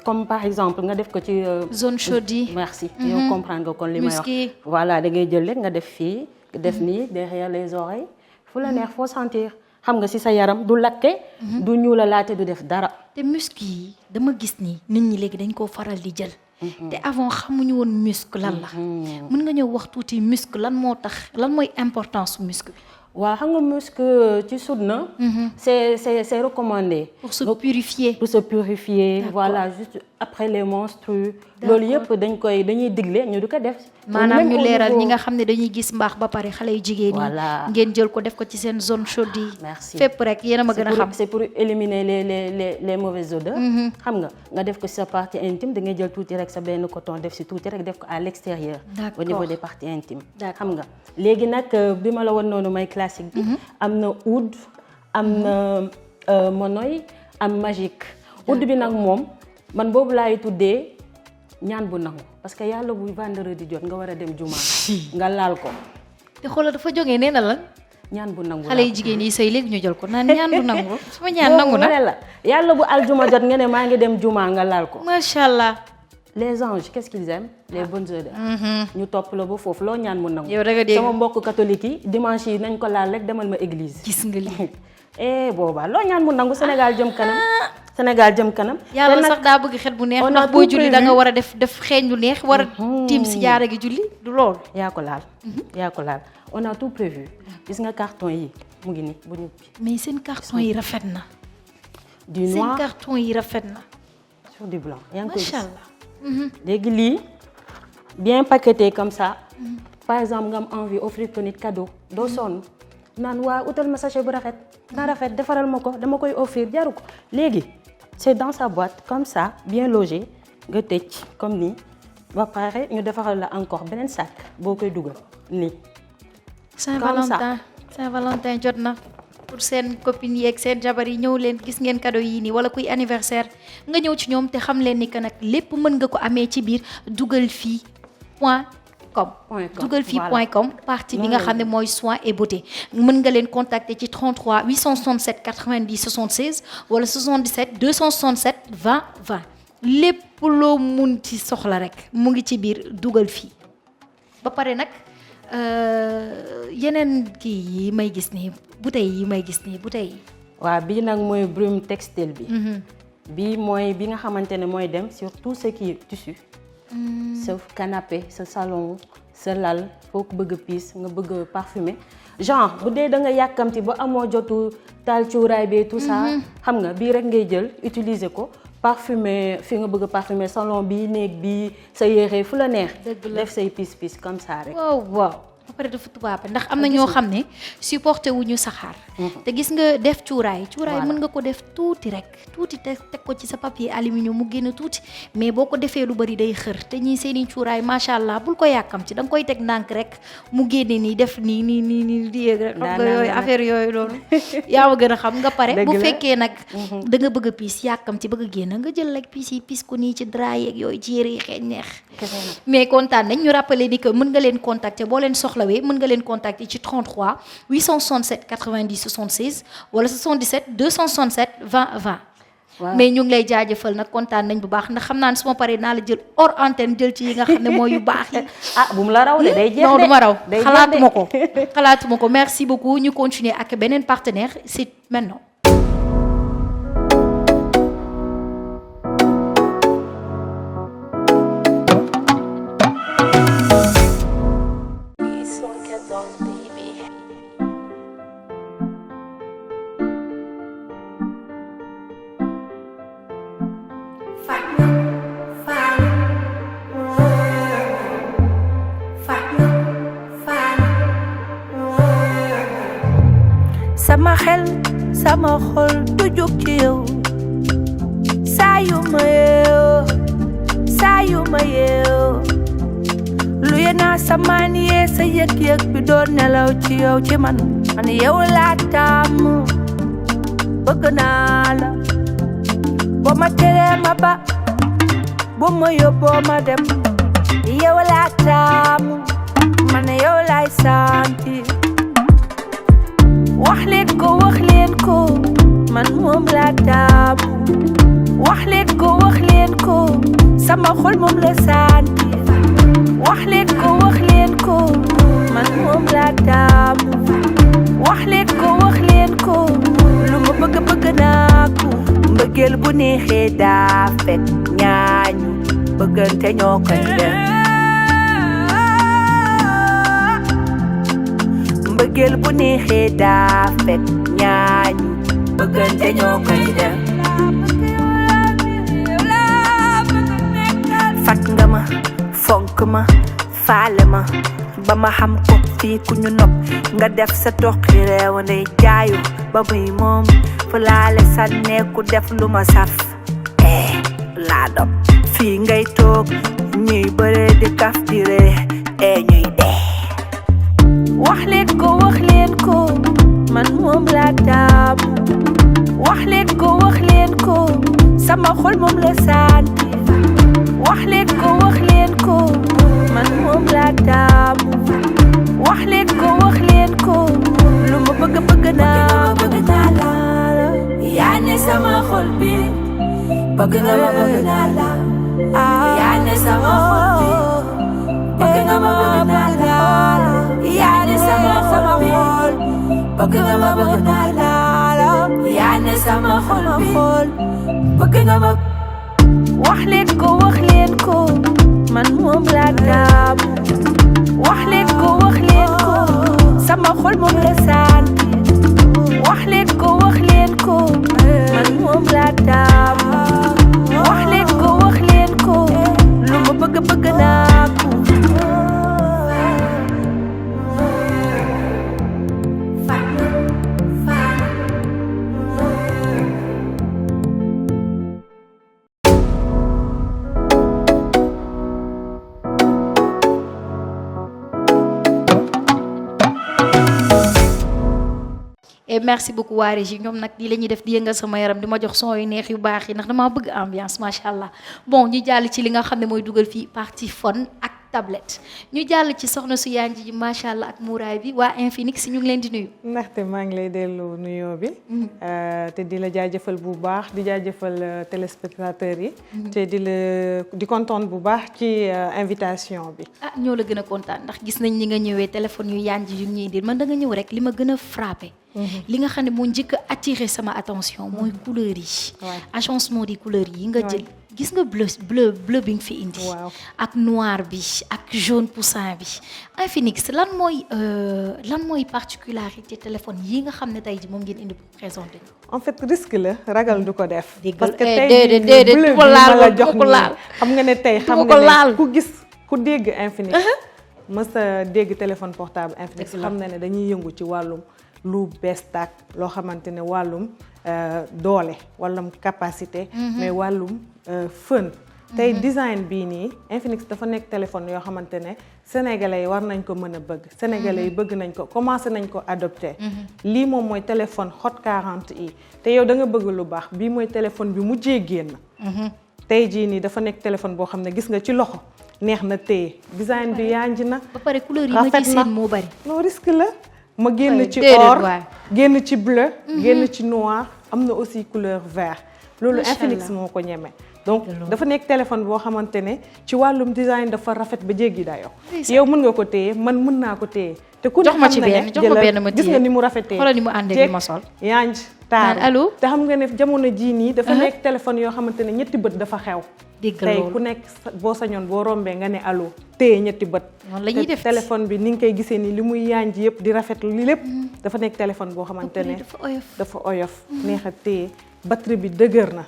comme par exemple nga def ko ci zone chaude yi merci yow comprendre nga kon li may wax musc yi voilà da ngay jël rek nga def fii def nii derrière les oreilles fu la neex foo sentir xam nga ci sa yaram du lakke du ñuulalaate du def dara te musc yi dama gis ni nit ñi léegi dañ koo faral di jël te avant xamuñu woon musc lan la mën nga ñëw wax tuuti musc lan moo tax lan mooy importance su musc bi waaw xam nga musc ci sunna c'est recommandé pour se purifier pour se purifier voilà juste après les menstrues loolu yëpp dañuy digle ñu du ko def maanaam ñu leeral ñi nga xam ne dañuy gis mbaax ba pare xale yu jigéen voilà yi ngeen jël ko def ko ci seen zone chaude yi merci fépp rek yéen a ma gën a xam c'est pour éliminer les mauvaises odeurs xam nga def ko ci sa partie intime da ngay jël tuuti rek sa benn coton def ci tuuti rek def ko à l'extérieur au niveau des parties intimes xam nga léegi nag bi ma la woon noonu may classique bi am na oud am na monoï am magique oud bi nag moom man boobu laay tuddee ñaan bu nangu parce que yàlla bu vendredi jot nga war a dem juma nga laal ko te xoolal dafa jógee nee na lan ñaan bu nangu xale yu jigéen yi sëy léegi ñu jël ko naan ñaan bu nangu sama ñaan nangu na la yàlla bu aljuma jot nga ne maa ngi dem juma nga laal ko macha allah les anges qu'est-ce qu'ils aiment les bonnes odeurs ñu topp la ba foofu loo ñaan mu nangu yow da nga dégg sama mbokk catholique yi dimanche yi nañ ko laal rek demal ma église gis nga lii boobaa loo ñaan mu nangu Sénégal jëm kanam Sénégal jëm kanam yàlla sax daa bëgg xet bu neex ndax boo julli da nga war a def xeeñ lu neex war a tiim si jaara gi julli du loolu yaa ko laal on a tout prévu gis nga carton yi mu ngi ni bu ñu mais seen carton yi rafet na du noir seen carton yi rafet na sur du blanc yaa ngi koy gis macha allah léegi lii bien paqueté comme ça par exemple nga am envie offrir ko nit cadeau doo sonn naan waa utal ma sachet bu rafet na rafet defaral ma ko dama koy offrir jaru ko léegi c'est dans sa boîte comme ça bien logé nga tëj comme nii ba pare ñu defaral la encore beneen sac boo koy dugal nii. Saint-Valentin jot na pour seen copines yeeg seen jabar yi ñëw leen gis ngeen cadeau yii nii wala kuy anniversaire nga ñëw ci ñoom te xam leen ni que nag lépp mën nga ko amee ci biir dugalfii.com dugalfii.com partie bi nga xam ne mooy soins et beauté mën nga leen contacter ci 33 867 90 76 wala 77 267 20 20 lépp loo mun ci soxla rek mu ngi ci biir dugal fii ba pare nag yeneen kii yi may gis nii bouteille yi may gis nii bouteille yi. waaw bii nag mooy brume textile bi. bii mooy bi nga xamante ne mooy dem sur tout ce qui est tissu. sa canapé sa salon sa lal foo ko bëgg a piis nga bëgg a parfumer genre bu dee da nga yàkkamti ba amoo jotu taal cuuraay bi tout ça. xam nga bii rek ngay jël utiliser ko. parfumer fi nga bëgg a parfumer salon bi néeg bi sa yére fu la neex. def say pis comme ça rek. waaw ba pare dafa tubaab ndax am na ñoo xam ne supporté wu ñu saxaar. te gis nga def cuuraay mën nga ko def tuuti rek tuuti teg ko ci sa papier aluminium mu génn tuuti mais boo ko defee lu bari day xër te ñii seeni cuuraay macha allah bul ko yàkkam ci da nga koy teg ndànk rek mu génne nii def nii di yéeg rek. xam nga yooyu affaire yooyu loolu. yaa ma gën a xam nga pare. bu fekkee nag da nga bëgg a piis yàkkam ci bëgg a génn nga jël like piis ko nii ci drap yeeg yooyu ci yére yi xeeñ neex. mais kontaan nañ ñu rappeler ni que mën nga leen contacter boo leen soxlawee mën nga leen contacter ci 33 867 90 76 wala 77 267 20 20. waaw mais ñu ngi lay jaajëfal nag kontaan nañ bu baax ndax xam naa ne su ma paree naa la jël hors antenne jël ci yi nga xam ne mooy yu baax yi. bu mu la raw de day jeex de non du ma raw xalaatuma ko merci beaucoup ñu continuer ak beneen partenaire c'est maintenant. sama xel sama xol du jóg ci yow saa yu ma yeew lu yena samaan yee sa yëg-yëg bi doon nelaw ci yow ci man yow laa taamu bëgg naa la boo ma teree ma ba boo ma yóbboo ma dem yow laa taamu man yow laay sentir wax leen ko man moom laa taamu wax leen ko sama xol moom la sentir wax leen ko man moom laa taamu wax leen ko lu ma bëgg naa ko mbëggeel bu neexee daa fekk ñaañu bëggante ñoo koy def mbëggeel bu neexee daa fekk ñaañu bëggante ñoo koy def fat nga ma fonk ma faale ma ba ma xam ko fii ku ñu nopp nga def sa toqi réew ndey jaayu ba muy moom fu laale sànneeku def lu ma saf laa dop fii ngay toog ñuy bëre di kaf di ree ñuy dee wax leen ko man moom laa taamu wax leen ko sama xol moom la sentir wax leen ko man moom laa taamu wax leen ko lu ma bëgg naa la yaa ne sama xol bi bëgg nga ma bëgg naa la yaa ne sama xol bi bëgg nga ma bëgg naa la yaa ne sama xol bi bëgg nga ma bëgg naa la yaa ne sama xol bi bëgg nga ma wax leen ko man moom laa taamu wax leen ko sama xol moom la sentir wax leen ko man moom laa taamu wax leen ko lu ma bëgg naa ko et merci beaucoup waa Régie ñoom nag lii la ñuy def di yëngal sama yaram di ma jox son yu neex yu baax yi ndax damaa bëgg ambiance macha allah bon ñu jàll ci li nga xam ne mooy dugal fii partie fun ak tablette ñu jàll ci soxna su yanji ji macha allah ak muuraay bi waa Infinix ñu ngi leen di nuyu. ndaxte maa ngi lay dellu nuyoo bi. te di la jaajëfal bu baax di jaajëfal téléspectateurs yi. te di kontaan bu baax ci invitation bi. ah ñoo la gën a kontaan ndax gis nañ ni nga ñëwee téléphone yu yanji yu ñuy indil man da nga ñëw rek li ma gën a frappé. li nga xam ne moo njëkk a attiré sama attention mooy couleur yi. agencement di couleur yi nga jël. gis nga bleu bi nga fi indi. ak noir bi ak jaune poussin bi. Infinix lan mooy particularité téléphone yi nga xam ne tey ji moom ngeen indi pour présenter. en fait risque la ragal du ko def. parce que tey jii bleu bi ma la jox nii xam nga ne tey xam nga ne ku gis ku dégg Infinix. mës a dégg téléphone portable Infinix xam na ne dañuy yëngu ci wàllum lu bees tàkk loo xamante ne wàllum doole wàllum capacité. mais wàllum fun. tey design bii nii Infinix dafa nekk téléphone yoo xamante ne sénégalais yi war nañ ko mën a bëgg. sénégalais yi bëgg nañ ko commencé nañ ko adopté. lii moom mooy téléphone Hot 40i te yow da nga bëgg lu baax bii mooy téléphone bi mujjee génn. tey jii nii dafa nekk téléphone boo xam ne gis nga ci loxo neex na téye design bi yanji na. ba pare couleur yi ma ci seen moo bari. non risque la. ma génn ci or génn ci bleu. génn ci noir am na aussi couleur vert. loolu Infinix moo ko ñeme. donc dafa nekk téléphone boo xamante ne ci wàllum design dafa rafet ba jéggi dayoo. yow mën nga ko téye man mën naa ko téye. te ku ne xam na ne jëlal gis nga ni mu rafetee. xoolal ni mu àndee ma sol. yanj taaru te xam nga ne jamono jii nii. dafa nekk téléphone yoo xamante ne ñetti bët dafa xew. tey ku nekk boo sañoon boo rombee nga ne allo téye ñetti bët. noonu la ñuy def téléphone bi ni nga koy gisee nii li muy yanj yëpp di rafetlu li lépp. dafa nekk téléphone boo xamante ne dafa oyof neex a téye batterie bi dëgër na.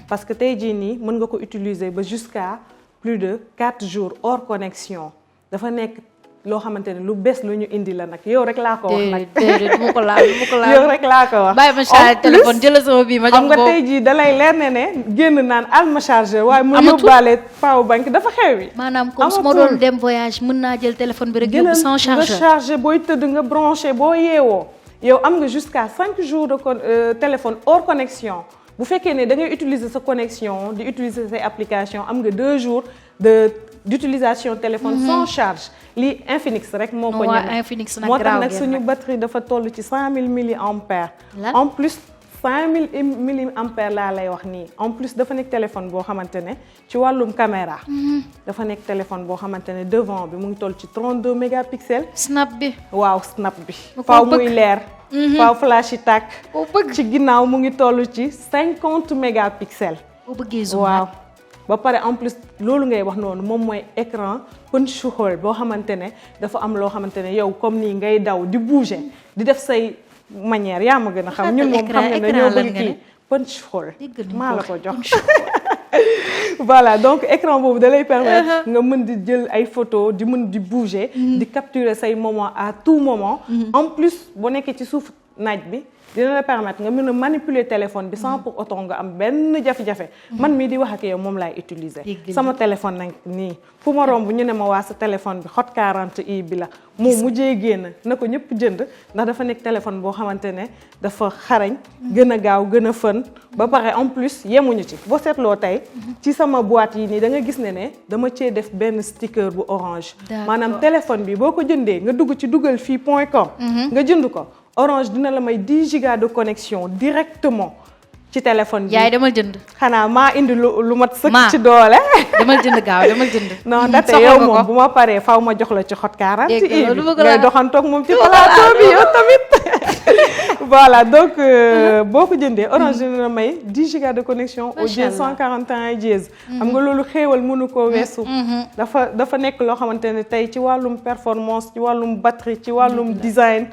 parce que tey jii nii mën nga ko utiliser ba jusqu'à plus de 4 jours hors connexion dafa nekk loo xamante ne lu bees lu ñu indi la nag yow rek laa ko wax nag. déedéet du ma ko laal du ma ko laal yow rek laa ko wax. bàyyi ma chargé téléphone jëla sama bii ma jox ko. xam nga tey jii dalay leer ne génn naan al ma chargé waaye mu yóbbaale power bank dafa xewi. maanaam comme su ma doon dem voyage mën naa jël téléphone bi rek yóbbu sans chargeur. nga chargé booy tëdd nga branché boo yeewoo yow am nga jusqu'à 5 jours de téléphone hors connexion. bu fekkee ne da ngay utiliser sa connexion di utiliser say application am nga 2 jours d'utilisation téléphone sans charge lii Infinix rek moo ko ñeme moo tax nag suñu batterie dafa toll ci 100 000 mAh. en plus 5000 mAh laa lay wax nii en plus dafa nekk téléphone boo xamante ne ci wàllum caméra. dafa nekk téléphone boo xamante ne devant bi mu ngi toll ci 32 mégapixels. snap bi waaw snap bi. faaw muy leer. faaw flash yi tàkk. ci ginnaaw mu ngi toll ci 50 mégapixels. boo bëggee zoom waaw ba pare en plus loolu ngay wax noonu moom mooy écran punch hole boo xamante ne dafa am loo xamante ne yow comme nii ngay daw di bouger di def say manière yaa ma gën a xam ñun moom xam nga ne ñoo bëgg kii punch hole maa la ko jox. voilà donc écran boobu da lay permettre nga mën di jël ay photos di mën di bouger. di capturer say moment à tout moment. en plus boo nekkee ci suuf naaj bi dina la permettre nga mën a manipuler téléphone bi sans pour autant nga am benn jafe-jafe. man mii di wax ak yow moom laay utiliser. sama téléphone nag nii fu ma romb ñu ne ma waa sa téléphone bi Hot 40i bi la. moom mujjee génn na ko ñëpp jënd ndax dafa nekk téléphone boo xamante ne dafa xarañ. gën a gaaw gën a fën. ba pare en plus yemuñu ci boo seetloo tey. ci sama boîte yi nii da nga gis ne dama cee def benn sticker bu orange. maanaam téléphone bi boo ko jëndee nga dugg ci dugalfii.com. nga jënd ko. Orange dina la may 10 gigas de connexion directement ci téléphone bi. yaay demal jënd. xanaa maa indi lu mat sëkk ci doole. demal jënd gaaw demal jënd. non date yow moom bu ma paree faw ma jox la ci Hot 40i bi ngay doxantoog moom ci plateau bi yow tamit. voilà donc boo ko jëndee Orange dina la may 10 gigas de connexion au dièse 141 dièse. xam nga loolu xéewal mënu koo weesu. dafa nekk loo xamante ne tey ci wàllum performance ci wàllum batterie ci wàllum design.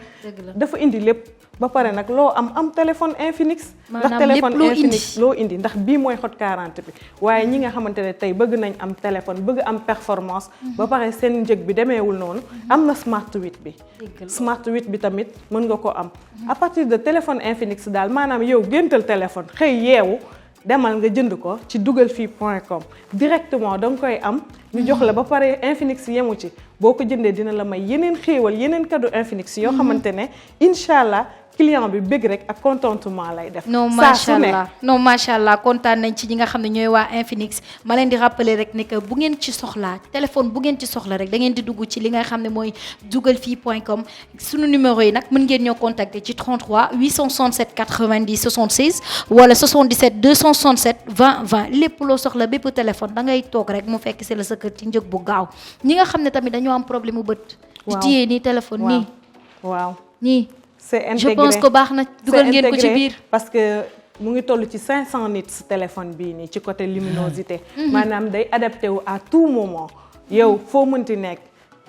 dafa indi lépp. ba pare nag loo am téléphone Infinix. ndax téléphone Infinix loo indi ndax bii mooy Hot 40 bi. waaye ñi nga xamante ne tey bëgg nañ am téléphone bëgg am performance. ba pare seen njëg bi demeewul noonu. am na Smart 8 bi. Smart 8 bi tamit mën nga ko am. à partir de téléphone Infinix daal maanaam yow géntal téléphone xëy yeewu. demal nga jënd ko ci dugalfii.com directement da nga koy am. ñu jox la ba pare Infinix yemu ci boo ko jëndee dina la may yeneen xéewal yeneen cadeau Infinix yoo xamante ne incha allah. client bi bëgg rek ak contentement lay def. non macha allah non macha allah kontaan nañ ci ñi nga xam ne ñooy waa Infinix ma leen di rappeler rek ne que bu ngeen ci soxlaa téléphone bu ngeen ci soxla rek da ngeen di dugg ci li nga xam ne mooy dugalfi.com sunu numéro yi nag mën ngeen ñoo contacter ci 33 867 90 76 wala 77 267 20 20 lépp loo soxla bépp téléphone da ngay toog rek mu fekk si la sa kër ci njëg bu gaaw ñi nga xam ne tamit dañoo am problème mu bët. di téye nii téléphone nii. waaw nii. c'est intégré je pense que baax na dugal ngeen ko ci biir. parce que mu ngi toll ci 500 nits téléphone bii nii ci côté luminosité. maanaam day adapté wu à tout moment. yow foo mënti nekk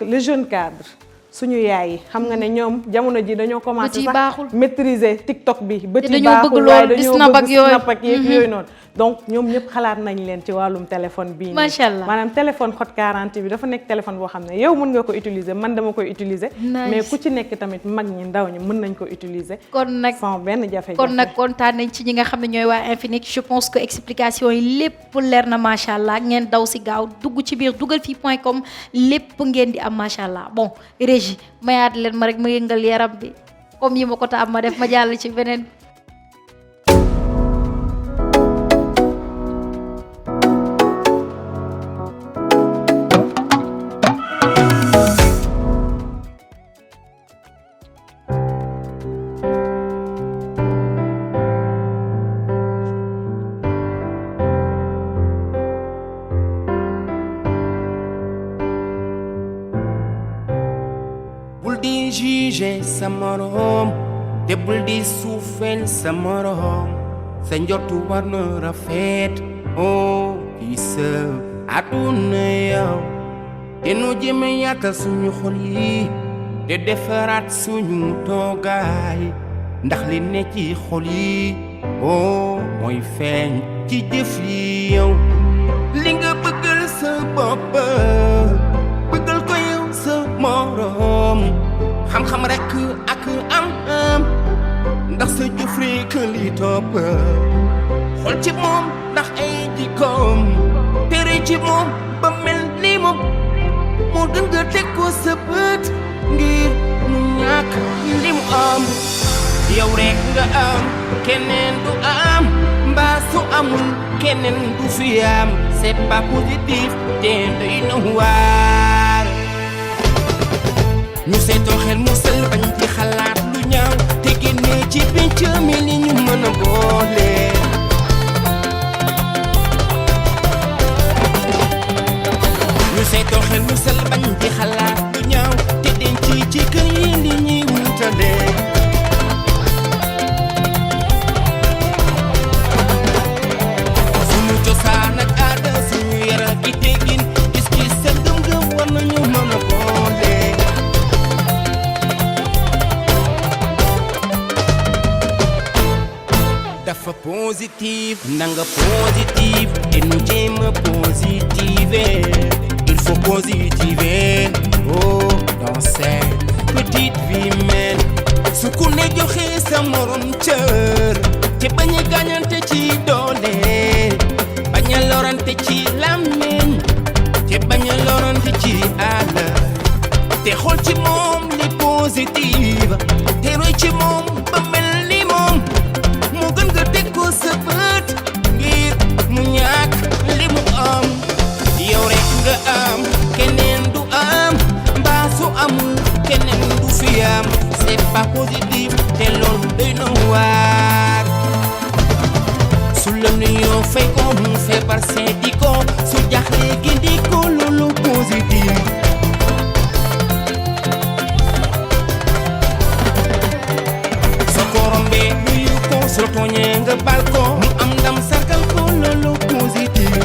le jeune cadre suñu yaay yi xam nga ne ñoom jamono ji dañoo commencé sax maîtriser TikTok bi. bët yi baaxul waaye dañoo bëgg snap ak yooyu noonu. donc ñoom ñëpp xalaat nañ leen ci wàllum téléphone bii nii. macha allah maanaam téléphone Hot 40 bi dafa nekk téléphone boo xam ne yow mën nga ko utiliser man dama koy utiliser. mais ku ci nekk tamit mag ñi ndaw ñi mën nañ ko utiliser. kon nag sans benn jafe-jafe. kon nag kontaan nañ ci ñi nga xam ne ñooy waa Infinix je pense que explication yi lépp leer na macha allah ngeen daw si gaaw dugg ci biir dugalfi.com lépp ngeen di am macha allah bon régie mayaat leen ma rek ma yëngal yaram bi comme yi ma ko ta am ma def ma jàll ci beneen. juger sa morom te bul di suufeel sa morom sa njortu war na rafet oh kii sa àdduna yow te nu jëme yaatal suñu xol yi te defaraat suñu toogaay ndax li ne ci xol yi oh mooy feeñ ci jëf yi yow li nga bëggal sa bopp bëggal ko yow sa morom xam-xam rek ak am ndax sa jëf rek li topp xool ci moom ndax ay jikkoom tere ci moom ba mel ni moom moo gën nga teg ko sa bët ngir mu ñàkk li mu am yow rek nga am keneen du am mbaa su amul keneen du fi am c'est pas positif te doy na waar ñu seetoo xel mu sell bañ ci xalaat lu ñaaw te génne ci pénc mi li ñu mën a boole ñu seetoo xel mu sell bañ ci xalaat lu ñaaw te denc ci kër yi li ñuy wutale suñu cosaan ak aada suñu yar ak i teggin gis-gis sa gëm-gëm war nañu mën a boole dafa positif nanga positif et nu jéem a positiver il faut positiver oh dans cette petite vie humaine su ku ne joxe sa morom cër te bañ a gaañante ci doole bañ a lorante ci làmmiñ te bañ a lorante ci àll te xool ci moom li positif te roy ci moom ba mel ni moom moo gën nga teg ko sa bët ngir mu ñàkk li mu am yow rek nga am keneen du am mbaa su amul keneen du fi am c'est pas positif te loolu doy na waar su la nuyoo fay ko mu feebar seeti ko su jaaxle gindi ko loolu positif soo ko rombee nuyu ko soo tooñee nga bal ko mu am ndam sargal ko loolu positif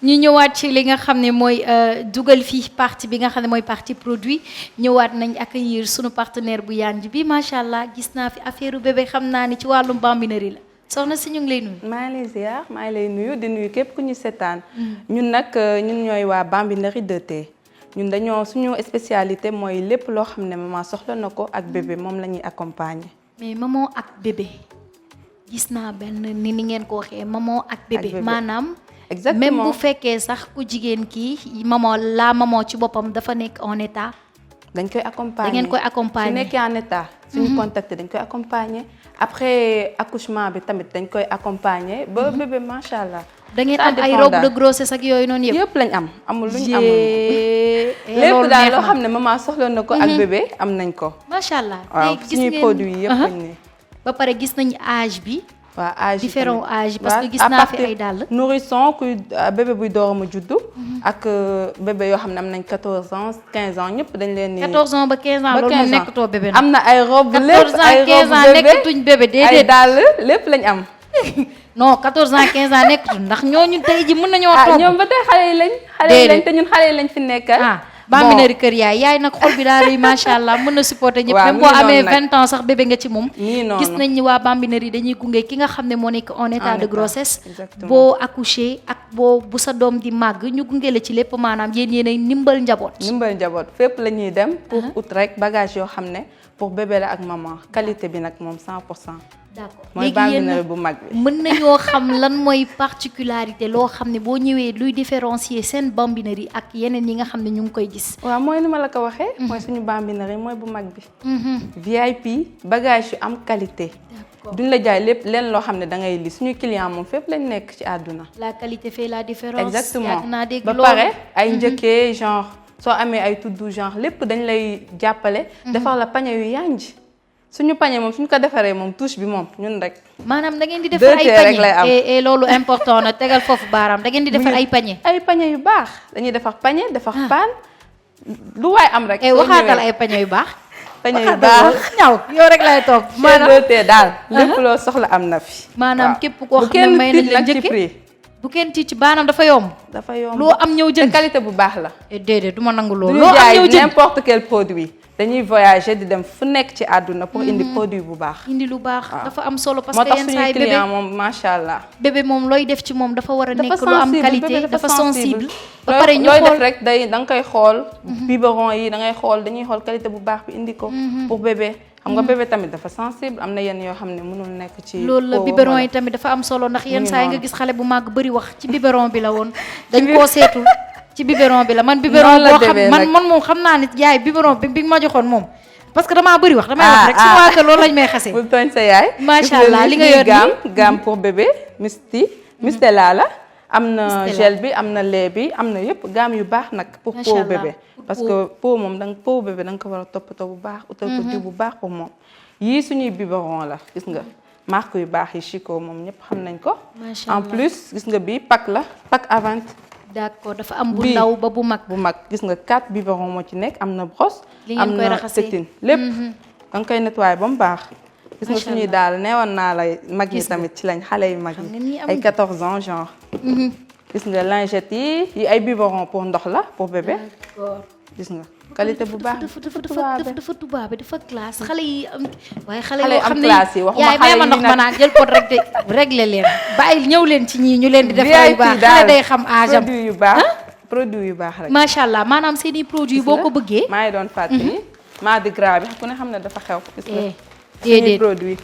ñu ñëwaat ci li nga xam ne mooy dugal fii partie bi nga xam ne mooy partie produit ñëwaat nañ accueillir sunu partenaire bu yanj bi macha allah gis naa fi affaire bébé xam naa ni ci wàllum bambinerie la soxna si ñu ngi lay nuyu. maa ngi lay ziar maa ngi lay nuyu di nuyu képp ku ñu seetaan ñun nag ñun ñooy waa bambinerie 2T ñun dañoo suñu spécialité mooy lépp loo xam ne maman soxla na ko ak bébé moom la ñuy accompagner. mais maman ak bébé gis naa benn ni ngeen ko waxee maman ak bébé maanaam. exactement même bu fekkee sax ku jigéen kii maman ci boppam dafa nekk en état. dañ koy accompagner da ngeen koy accompagner su nekkee en état. suñu contacter dañ koy accompagner après accouchement bi tamit dañ koy accompagner ba bébé macha allah. da ngeen am ay robe de grossesse ak yooyu noonu yëpp. yëpp lañ am amul lu ñu amul. lépp daal loo xam ne maman soxla na ko ak bébé am nañ ko. macha allah waaw suñuy produits yëpp lañ ne. ba pare gis nañu âge bi. waaw âge différents âges parce que gis naa fi ay dàll. nourrisson kuy bébé buy door a juddu. ak bébé yoo xam ne am nañ 14 ans 15 ans ñëpp dañ leen ni 14 ans ba 15 ans loolu moom nekkatoo bébé am na ay robe lépp 14 ans 15 ans nekkatuñ bébé déedéet ay dàll lépp lañ am. non 14 ans 15 ans nekkatuñ ndax ñooñu tey ji mën nañoo toog. ñoom ba tey xale yi lañ. xale yi lañ te ñun xale yi lañ fi nekkal. bambinerie kër yaay nag xol bi daal macha allah mën na supporter ñëpp. même boo amee 20 ans sax bébé nga ci moom. gis nañ ni waa bambinerie dañuy gunge ki nga xam ne moo nekk en état de grossesse. boo accouché ak bu sa doom di màgg ñu gunge la ci lépp maanaam yéenay ndimbal njaboot. ndimbal njaboot fépp la ñuy dem. pour ut rek bagage yoo xam ne pour bébé la ak maman qualité bi nag moom 100%. d'accord mooy bambinerie bu mag bi. mën nañoo xam lan mooy particularité loo xam ne boo ñëwee luy différencier seen bambinerie ak yeneen yi nga xam ne ñu ngi koy gis. waaw mooy ni ma la ko waxee. mooy suñu bambinerie mooy bu mag bi. VIP bagage yu am qualité. duñ la jaay lépp leen loo xam ne da ngay li suñu client moom fépp lañ nekk ci àdduna. la qualité fait la différence. exactement ba pare ay njëkkee genre soo amee ay tuddu genre lépp dañ lay jàppale. defar la pañe yu yanj. suñu pañe moom suñu ko defaree moom touche bi moom ñun rek. maanaam da ngeen di defar ay pañe et loolu important na tegal foofu baaraam da ngeen di defar ay pañe. ay pañe yu baax dañuy defar pañe defar paan lu waay am rek. waxaatal ay pañe yu baax. pañe yu baax ñaw yow rek lay toog. maanaam daal lépp loo soxla am na fi. maanaam képp koo xam ne may nañ la njëkk bu kenn tiit ci baanaam dafa yomb. dafa yomb loo am ñëw jënd qualité bu baax la. déedéet du ma nangu loolu. loo am ñëw jënd n'importe quel produit. dañuy voyager di dem fu nekk ci àdduna pour indi produit bu baax. indi lu baax dafa am solo parce que yenn saa yi bébé moom macha allah. bébé moom looy def ci moom dafa war a nekk lu am qualité dafa sensible. ba pare ñu xool looy def rek da nga koy xool. biberon yi da ngay xool dañuy xool qualité bu baax bi indi ko. pour bébé xam nga bébé tamit dafa sensible am na yenn yoo xam ne mënul nekk ci. loolu la biberon yi tamit dafa am solo ndax yenn saa yi nga gis xale bu màgg bëri wax ci biberon bi la woon. dañ koo seetu ci biberon bi la man biberon boo xam man moom xam naa ne yaay biberon bi ma joxoon moom parce que damaa bëri wax damay wax rek su waa kër loolu lañ may xasee. bul tooñ sa yaay. macha allah li nga yor nii gamme pour bébé Mistela la. am na gel bi am na lait bi am na yëpp gamme yu baax nag. pour peau bébé parce que peau moom peau bébé da nga ko war a toppatoo bu baax. utal ko diw bu baax pour moom. yii suñuy biberon la gis nga marque yu baax yi Chico moom ñëpp xam nañ ko. en plus gis nga bii pack la pack à 20. d'accord dafa am bu ndaw ba bu mag. bu mag gis nga 4 biberon moo ci nekk am na brosse. li ngeen koy raxasee am na tétine lépp. da nga koy nettoyer ba mu baax. gis nga suñuy daal neewoon naa la mag ñi tamit ci lañ xale yu mag yi. ay 14 ans genre. gis nga lingette yi ay biberon pour ndox la pour bébé. gis nga qualité bu baax. dafa tubaabe dafa classe xale yi am. waaye xale yoo xam ne classe yi waxuma yaay may ma ndox ma naan jël pot rek de régler leen. bàyyi ñëw leen ci ñii ñu leen di defar yu baax xale day xam âge am produit yu baax produit yu baax rek. macha allah maanaam seen i produit boo ko bëggee. maa ngi doon fàttali. Mardi Gras bi ku ne xam ne dafa xew. gis nga déedéet produit.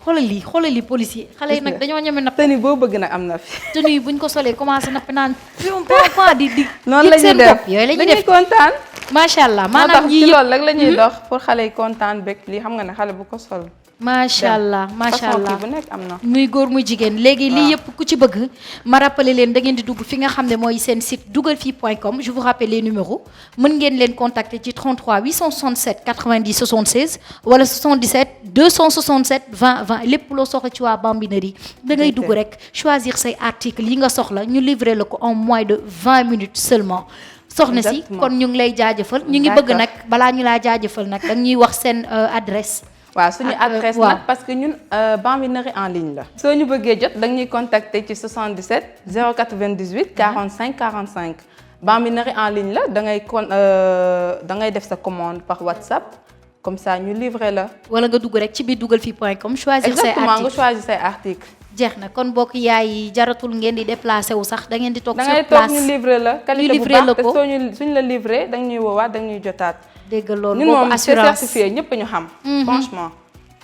xoolal lii policier xale yi nag dañoo ñeme napp. tenue boo bëgg nag am na fi. tenue yi buñ ko solee commencé napp naan di. noonu la ñuy def yooyu la ñuy dañuy kontaan. macha allah maanaam yii ci loolu rek la ñuy dox pour xale yi kontaan bëgg lii xam nga ne xale bu ko sol. macha allah macha allah bu nekk am na. muy góor muy jigéen léegi lii yëpp ku ci bëgg ma rappelé leen da ngeen di dugg fi nga xam ne mooy seen site dugalfi.com je vous rappelle les numéros mën ngeen leen contacter ci 33 867 90 76 wala 77 267 20 20 lépp loo soxla ci waa bambinerie da ngay dugg rek choisir say articles yi nga soxla ñu livrer la ko en moins de 20 minutes seulement. soxna si kon ñu ngi lay jaajëfal ñu ngi bëgg nag balaa ñu laa jaajëfal nag da ñuy wax seen adresse. waaw suñu adresse nag parce que ñun bambinerie en ligne la. soo ñu bëggee jot da ñuy contacter ci 77 098 45 45 bambinerie en ligne la da ngay def sa commande par WhatsApp comme ça ñu livrer la. wala nga dugg rek ci biir dugalfi.com choisir say exactement nga choisir say article. jeex na kon bokk yaay jaratul ngeen di déplacé wu sax da ngeen di toog sur place da ngay toog ñu livrer la. qualité bu baax te suñ la livrer da ñuy woowaat da ñuy jotaat. dégg loolu ñun boobu moom assurance certifié ñëpp ñu xam. franchement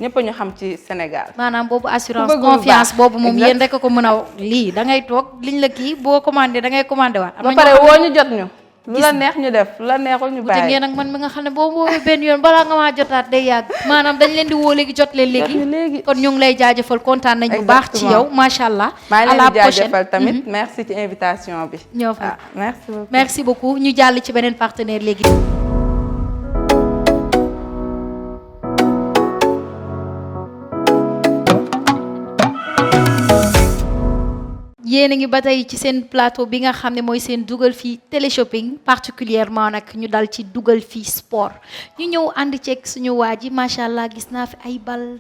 ñëpp ñu xam ci Sénégal. maanaam boobu assurance confiance boobu moom yéen rek ko mën a lii da ngay toog liñ la kii boo commandé da ngay commandé waat. ba pare woo ñu jot ñu. lu la neex ñu def lu la neexul ñu bàyyi. ngeen ak man mi nga xam ne boo woowee benn yoon balaa nga maa jotaat day yàgg maanaam dañ leen di woo léegi jot leen léegi. kon ñu ngi lay jaajëfal kontaan nañ bu baax ci yow macha allah. maa ngi leen di jaajëfal tamit merci ci invitation bi. ñoo fa merci beaucoup merci beaucoup ñu jàll ci beneen partenaire léegi. yéen a ngi ba tey ci seen plateau bi nga xam ne mooy seen dugal fii téléshopping particulièrement nag ñu dal ci dugal fii sport ñu ñëw ànd ceeg suñu waa ji macha allah gis naa fi ay bal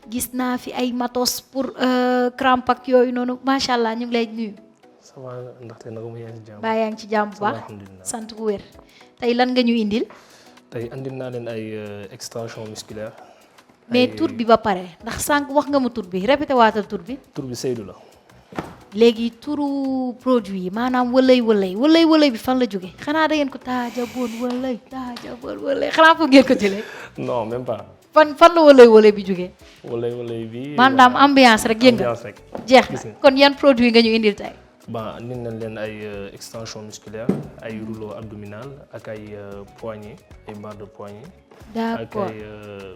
gis naa fi ay matos pour crampe ak yooyu noonu macha allah ñu ngi lay nuyu. ça va ndaxte nag mu yaa ngi ci jàmm. baa yaa ngi ci jàmm bu baax sant bu wér. tey lan nga ñu indil. tey andil naa leen ay extension musculaire. mais tur bi ba pare ndax sànq wax nga ma tur bi répété waatal tur bi. tur bi Seydou la. léegi turu produit yi maanaam wëlay bi fan la jóge xanaa da ngeen ko taajaboon wëlay xanaa foog ngeen ko jëlee. non même pas. fan la wëlay bi jóge. wëlay bi. maanaam ambiance rek yëngal ambiance rek. jeex na kon yan produit nga ñu indil tey. ba indi nañ leen ay extension musculaire ay rouleau abdominal ak ay poignet ay barre de poignet. d'accord ak ay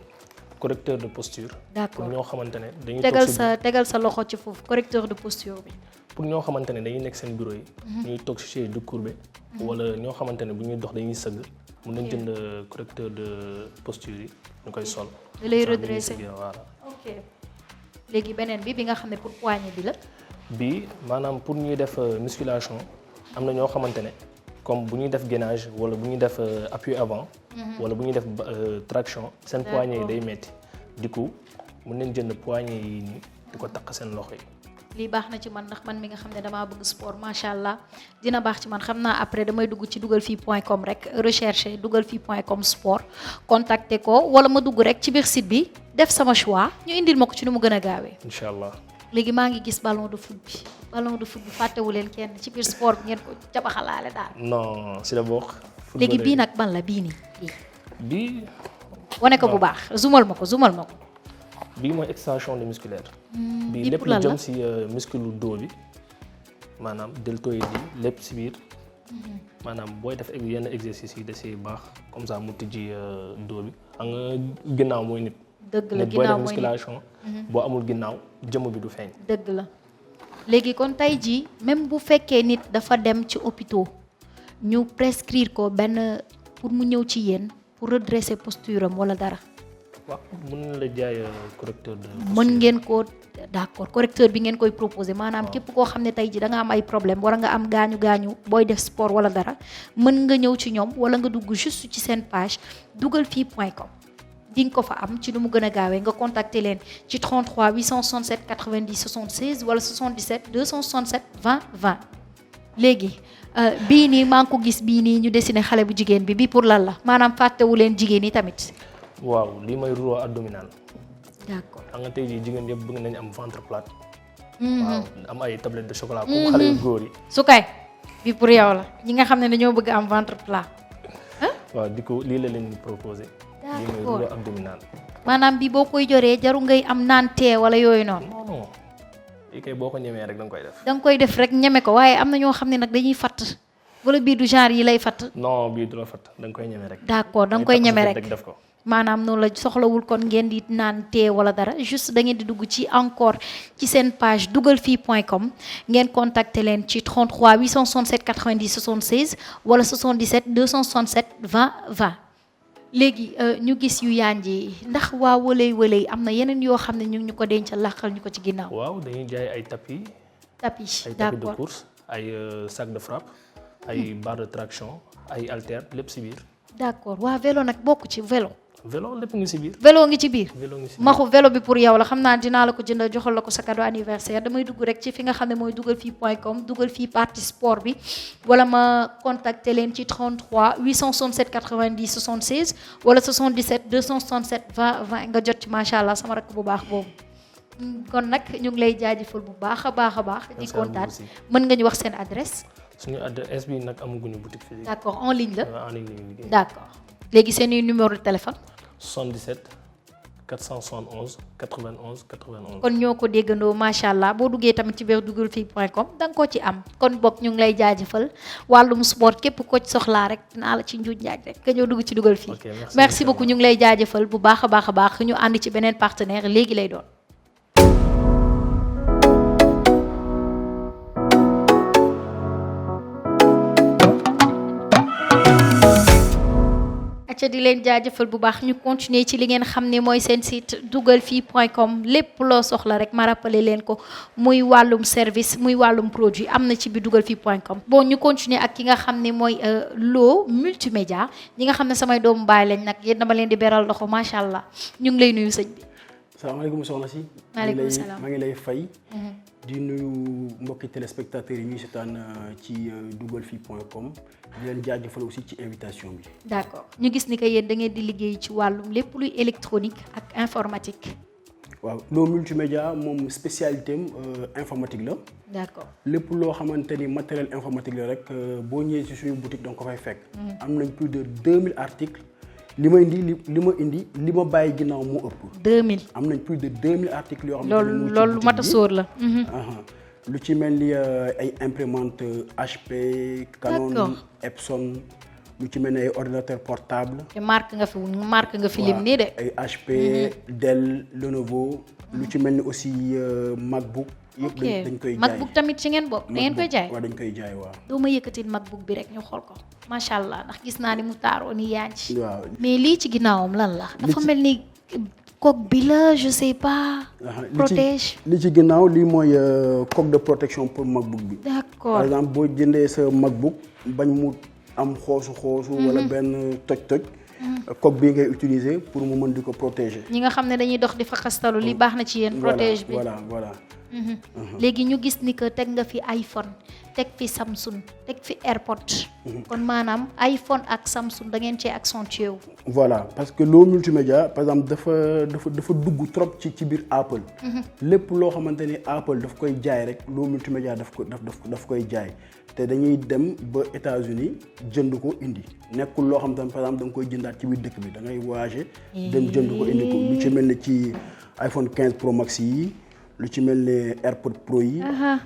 correcteur de posture. d'accord pour ñoo xamante ne dañuy tegal sa loxo ci foofu correcteur de posture bi. pour ñoo xamante ne dañuy nekk seen bureau yi. ñuy toog ci chaise de courbé. wala ñoo xamante ne bu ñuy dox dañuy sëgg. mun nañ jënd correcteur de posture yi ñu koy sol. da lay redresser voilà. ok léegi beneen bi nga xam ne pour poignet bi la. bii maanaam pour ñuy def musculation am na ñoo xamante ne comme bu ñuy def gainage wala bu ñuy def appui avant. wala bu ñuy def traction. seen poignet yi day metti du coup mun nañ jënd poignet yi nii di ko takk seen loxo yi. lii baax na ci man ndax man mi nga xam ne damaa bëgg sport macha allah dina baax ci man xam naa après damay dugg ci dugalfi.com rek rechercher dugalfi.com sport contacter ko wala ma dugg rek ci biir site bi def sama choix ñu indil ma ko ci nu mu gën a gaawee. incha allah. léegi maa ngi gis ballon de foot bi fàttewu leen kenn ci biir sport bi ngeen ko cabaxalaale daal. non si la bokk. léegi bii nag ban la bii nii. bii. wane ko bu baax zoomal ma ko. bii mooy extension de musculaire. bii lépp lépp lu jëm si muscle dos bi maanaam deltoïde yi lépp si biir. maanaam booy def yenn exercice yi da si baax comme ça mu tijji dos bi xam nga ginnaaw mooy nit. dëgg la nit ginnaaw booy def mooy musculation. boo amul ginnaaw jëmm bi du feeñ. dëgg la léegi kon tey jii même bu fekkee nit dafa dem ci hôpital ñu prescrire ko benn pour mu ñëw ci yéen pour redresser posture am wala dara. waaw mën na la jaay correcteur de posture. mën ngeen ko d'accord correcteur bi ngeen koy proposer maanaam képp koo xam ne tey jii da nga am ay problème wala nga am gaañu booy def sport wala dara mën nga ñëw ci ñoom wala nga dugg juste ci seen page dugalfi.com. di nga ko fa am ci nu mu gën a gaawee nga contacter leen ci 33 867 90 76 wala 77 267 20 20 léegi bii nii maa ngi ko gis bii nii ñu dessiné xale bu jigéen bi pour lan la maanaam fàttewu leen jigéen yi tamit. waaw lii mooy rouleau abdominal. d'accord xam nga tey jii jigéen yëpp bëgg nañu am ventre plat. waaw am ay tablette de chocolat comme xale yu góor yi. su kay bi pour yow la ñi nga xam ne dañoo bëgg am ventre plat. waaw di ko lii la leen proposé. lii mooy rouleau abdominal. maanaam bi boo koy joree jaru ngay am naan tee wala yooyu noonu. non lii kay boo ko ñemee rek da nga koy def. da nga koy def rek ñeme ko waaye am na ñoo xam ne nag dañuy fatt wala bii du genre yi lay fatt. non bii du la fatt da nga koy ñeme rek. d'accord da nga koy ñeme rek def ko. maanaam noonu la soxlawul kon ngeen di naan tee wala dara juste da ngeen di dugg ci encore ci seen page dugalfi.com ngeen contacter leen ci 33 867 90 76 wala 77 267 20 20. léegi ñu gis yu yanji ndax waa wëlay am na yeneen yoo xam ne ñu ngi ñu ko dencal làqal ñu ko ci ginnaaw. waaw dañuy jaay ay tapis. tapis ay tapis de course ay sac de frappe. ay barre de traction ay haltères lépp si biir. d'accord waa vélo nag bokk ci vélo. vélo lépp ngi si biir. vélo ngi ci biir. vélo ngi si biir maxu vélo bi pour yow la xam naa dinaa la ko jënd joxal la ko sa cadeau anniversaire damay dugg rek ci fi nga xam ne mooy dugalfii.com dugal fii partie sport bi wala ma contacter leen ci 33 867 90 76 wala 77 267 20 20 nga jot ci macha allah sama rakk bu baax boobu. kon nag ñu ngi lay jaajëfal bu baax a baax a baax. di kontaan mën nga ñu wax seen adresse. suñu adresse bi nag amaguñu boutique physique. d'accord en ligne la. en ligne la liggéey. d'accord léegi seen numéro de téléphone. 77 471 91 91. kon ñoo ko déggandoo macha allah boo duggee tamit ci biir dugalfii.com da nga ko ci am kon bokk ñu ngi lay jaajëfal wàllum sport képp ko ci soxlaa rek dinaa la ci njuuj njaaj rek nga ñëw dugg ci dugal fii. merci beaucoup ñu ngi lay jaajëfal bu baax a baax a baax ñu ànd ci beneen partenaire léegi lay doon. acca di leen jaajëfal bu baax ñu continuer ci li ngeen xam ne mooy seen site dugalfii.com lépp loo soxla rek ma rappelé leen ko muy wàllum service muy wàllum produit am na ci bi dugalfii.com bon ñu continuer ak ki nga xam ne mooy Lo multimédia ñi nga xam ne samay doomu baay lañ nag yéen dama leen di beral loxo macha allah ñu ngi lay nuyu sëñ bi. salaamaaleykum soxna si. maaleykum salaam maa ngi lay fay. di nuyu mbokki téléspectateurs yi ñuy seetaan ci dugalfii.com di leen jaajëfal aussi ci invitation bi. d'accord ñu gis ni que yéen da ngeen di liggéey ci wàllum lépp luy électronique ak informatique. waaw Lo multimédia moom spécialité am informatique la. d'accord lépp loo xamante ni matériel informatique la rek boo ñëwee ci suñu boutique danga ko fay fekk. am nañ plus de 2000 articles. li ma indi li ma bàyyi ginnaaw moo ëpp. 2000 am nañ plus de 2000 articles yoo xam ne loolu mat a sóor la. lu ci mel ni ay imprimante HP. Canon Epson. lu ci mel ni ay ordinateur portable. te marque nga fi lim nii de. ay HP Dell Lenovo. lu ci mel ni aussi MacBook. yëpp dañ koy jaay MacBook tamit ci ngeen bopp da ngeen koy jaay. waaw dañ koy jaay waaw. doo ma yëkkatil MacBook bi rek ñu xool ko macha allah ndax gis naa ni mu taaroo ni yaa ngi. waaw mais lii ci ginnaawam lan la. dafa mel ni coque bi la je sais pas. protège li ci ginnaaw lii mooy coque de protection pour MacBook bi. d'accord par exemple boo jëndee sa MacBook bañ mu am xoosu. wala benn toj-toj. coque bii ngay utiliser pour mu mën di ko protéger. ñi nga xam ne dañuy dox di fa xastalu li baax na ci yéen. protège bi voilà. léegi ñu gis ni que teg nga fi iPhone teg fi Samsung teg fi AirPod. kon maanaam iPhone ak Samsung da ngeen cee accentué wu. voilà parce que Lo multimédia par exemple dafa dugg trop ci biir Apple. lépp loo xamante ni Apple daf koy jaay rek Lo multimédia daf koy jaay te dañuy dem ba États-Unis jënd ko indi nekkul loo xam ne par exemple da nga koy jëndaat ci biir dëkk bi da ngay voyager dem jënd ko indi ko lu ci mel ni ci iPhone 15 Pro Max yi. lu ci mel ne AirPod Pro yi.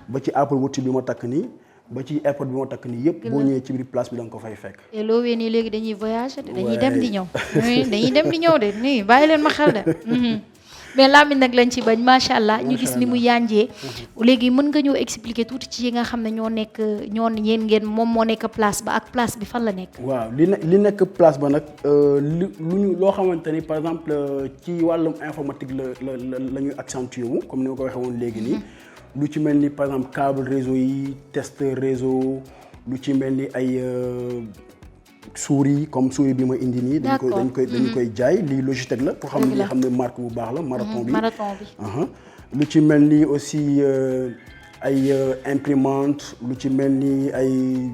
ba ci Apple Watch bi ma takk nii ba ci AirPod bi ma takk nii yëpp boo ñëwee ci biir place bi da nga ko fay fekk. te loo wee nii léegi dañuy voyager te dañuy dem di ñëw. dañuy dem di ñëw de nii bàyyi leen ma xel de. mais Lamine nag lañ ci bañ macha allah ñu gis ni mu yànjee. léegi mën nga ñëw expliquer tuuti ci yi nga xam ne ñoo nekk yéen ngeen moom moo nekk place ba ak place bi fan la nekk. waaw li nekk place ba nag loo xamante ni par exemple ci wàllum informatique la ñuy accentué wu comme ni ma ko waxee woon léegi nii. lu ci mel ni par exemple câble réseau yi testeur réseau lu ci mel ni ay. souris comme souris bi ma indi nii. dañ koy jaay lii Logitech la. pour xam ne marque bu baax la marathon bi. lu ci mel ni aussi ay imprimante lu ci mel ni ay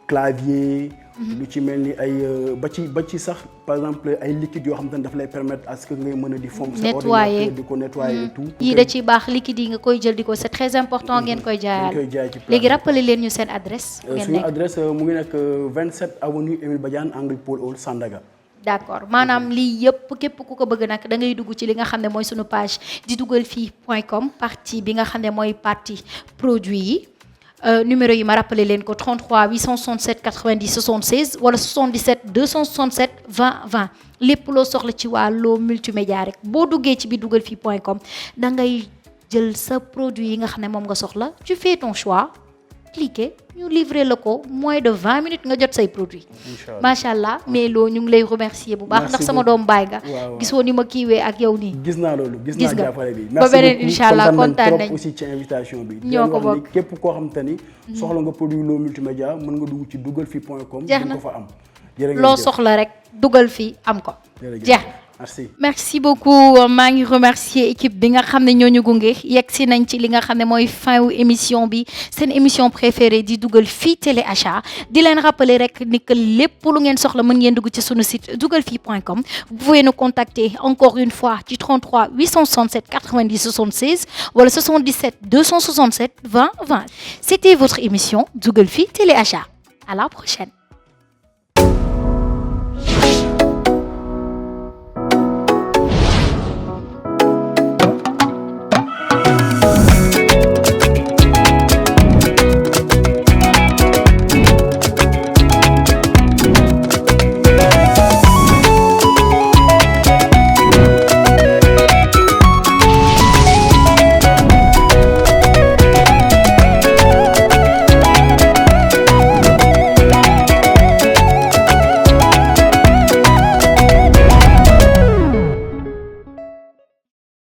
clavier. lu ci mel ni ay ba ci sax par exemple ay liquide yoo xam te ne daf lay permettre à ce que ngay mën a di fomp sa ordinateur di ko nettoyer et tout. yii da ciy baax liquide yi nga koy jël di ko c'est très important ngeen koy jaayaale. léegi rappelé leen ñu seen adresse. suñu adresse mu ngi nekk 27 avenue Émile Badiane angle Paul Hall Sandaga. d'accord maanaam lii yëpp képp ku ko bëgg nag da ngay dugg ci li nga xam ne mooy sunu page di dugalfii.com partie bi nga xam ne mooy partie produit yi. numéro yi ma rappelé leen ko 33 867 90 76 wala 77 267 20 20 lépp loo soxla ci waa Lo multimédia rek boo duggee ci biir dugalfii.com da ngay jël sa produit yi nga xam ne moom nga soxla tu fais ton choix cliquer ñu livrer la ko moins de 20 minutes nga jot say produit macha allah mais Lo ñu ngi lay remercier bu baax ndax sama doom baay nga gisoo ni ma kiiwee ak yow nii gis naa loolu gis naa jàppale bi ba beneen incha allah kontaan nañ aussi ci invitation bi ñoo ko bokk képp koo xam te ni soxla nga produit Lo multimédia mën nga dugg ci dugalfii.com di ko fa am loo soxla rek dugal fii am ko. jeex merci beaucoup maa ngi remercier équipe bi nga xam ne ñoo ñu gunge yegg si nañ ci li nga xam ne mooy fin wu émission bi seen émission préférée di dugal fii télé achat di leen rappeler rek ni que lépp lu ngeen soxla mën ngeen dugg ci sunu site dugalfi.com. vous pouvez nous contacter encore une fois ci 33 867 90 76 wala 77 267 20 20. C'était votre émission dugal fii télé achat. À la prochaine.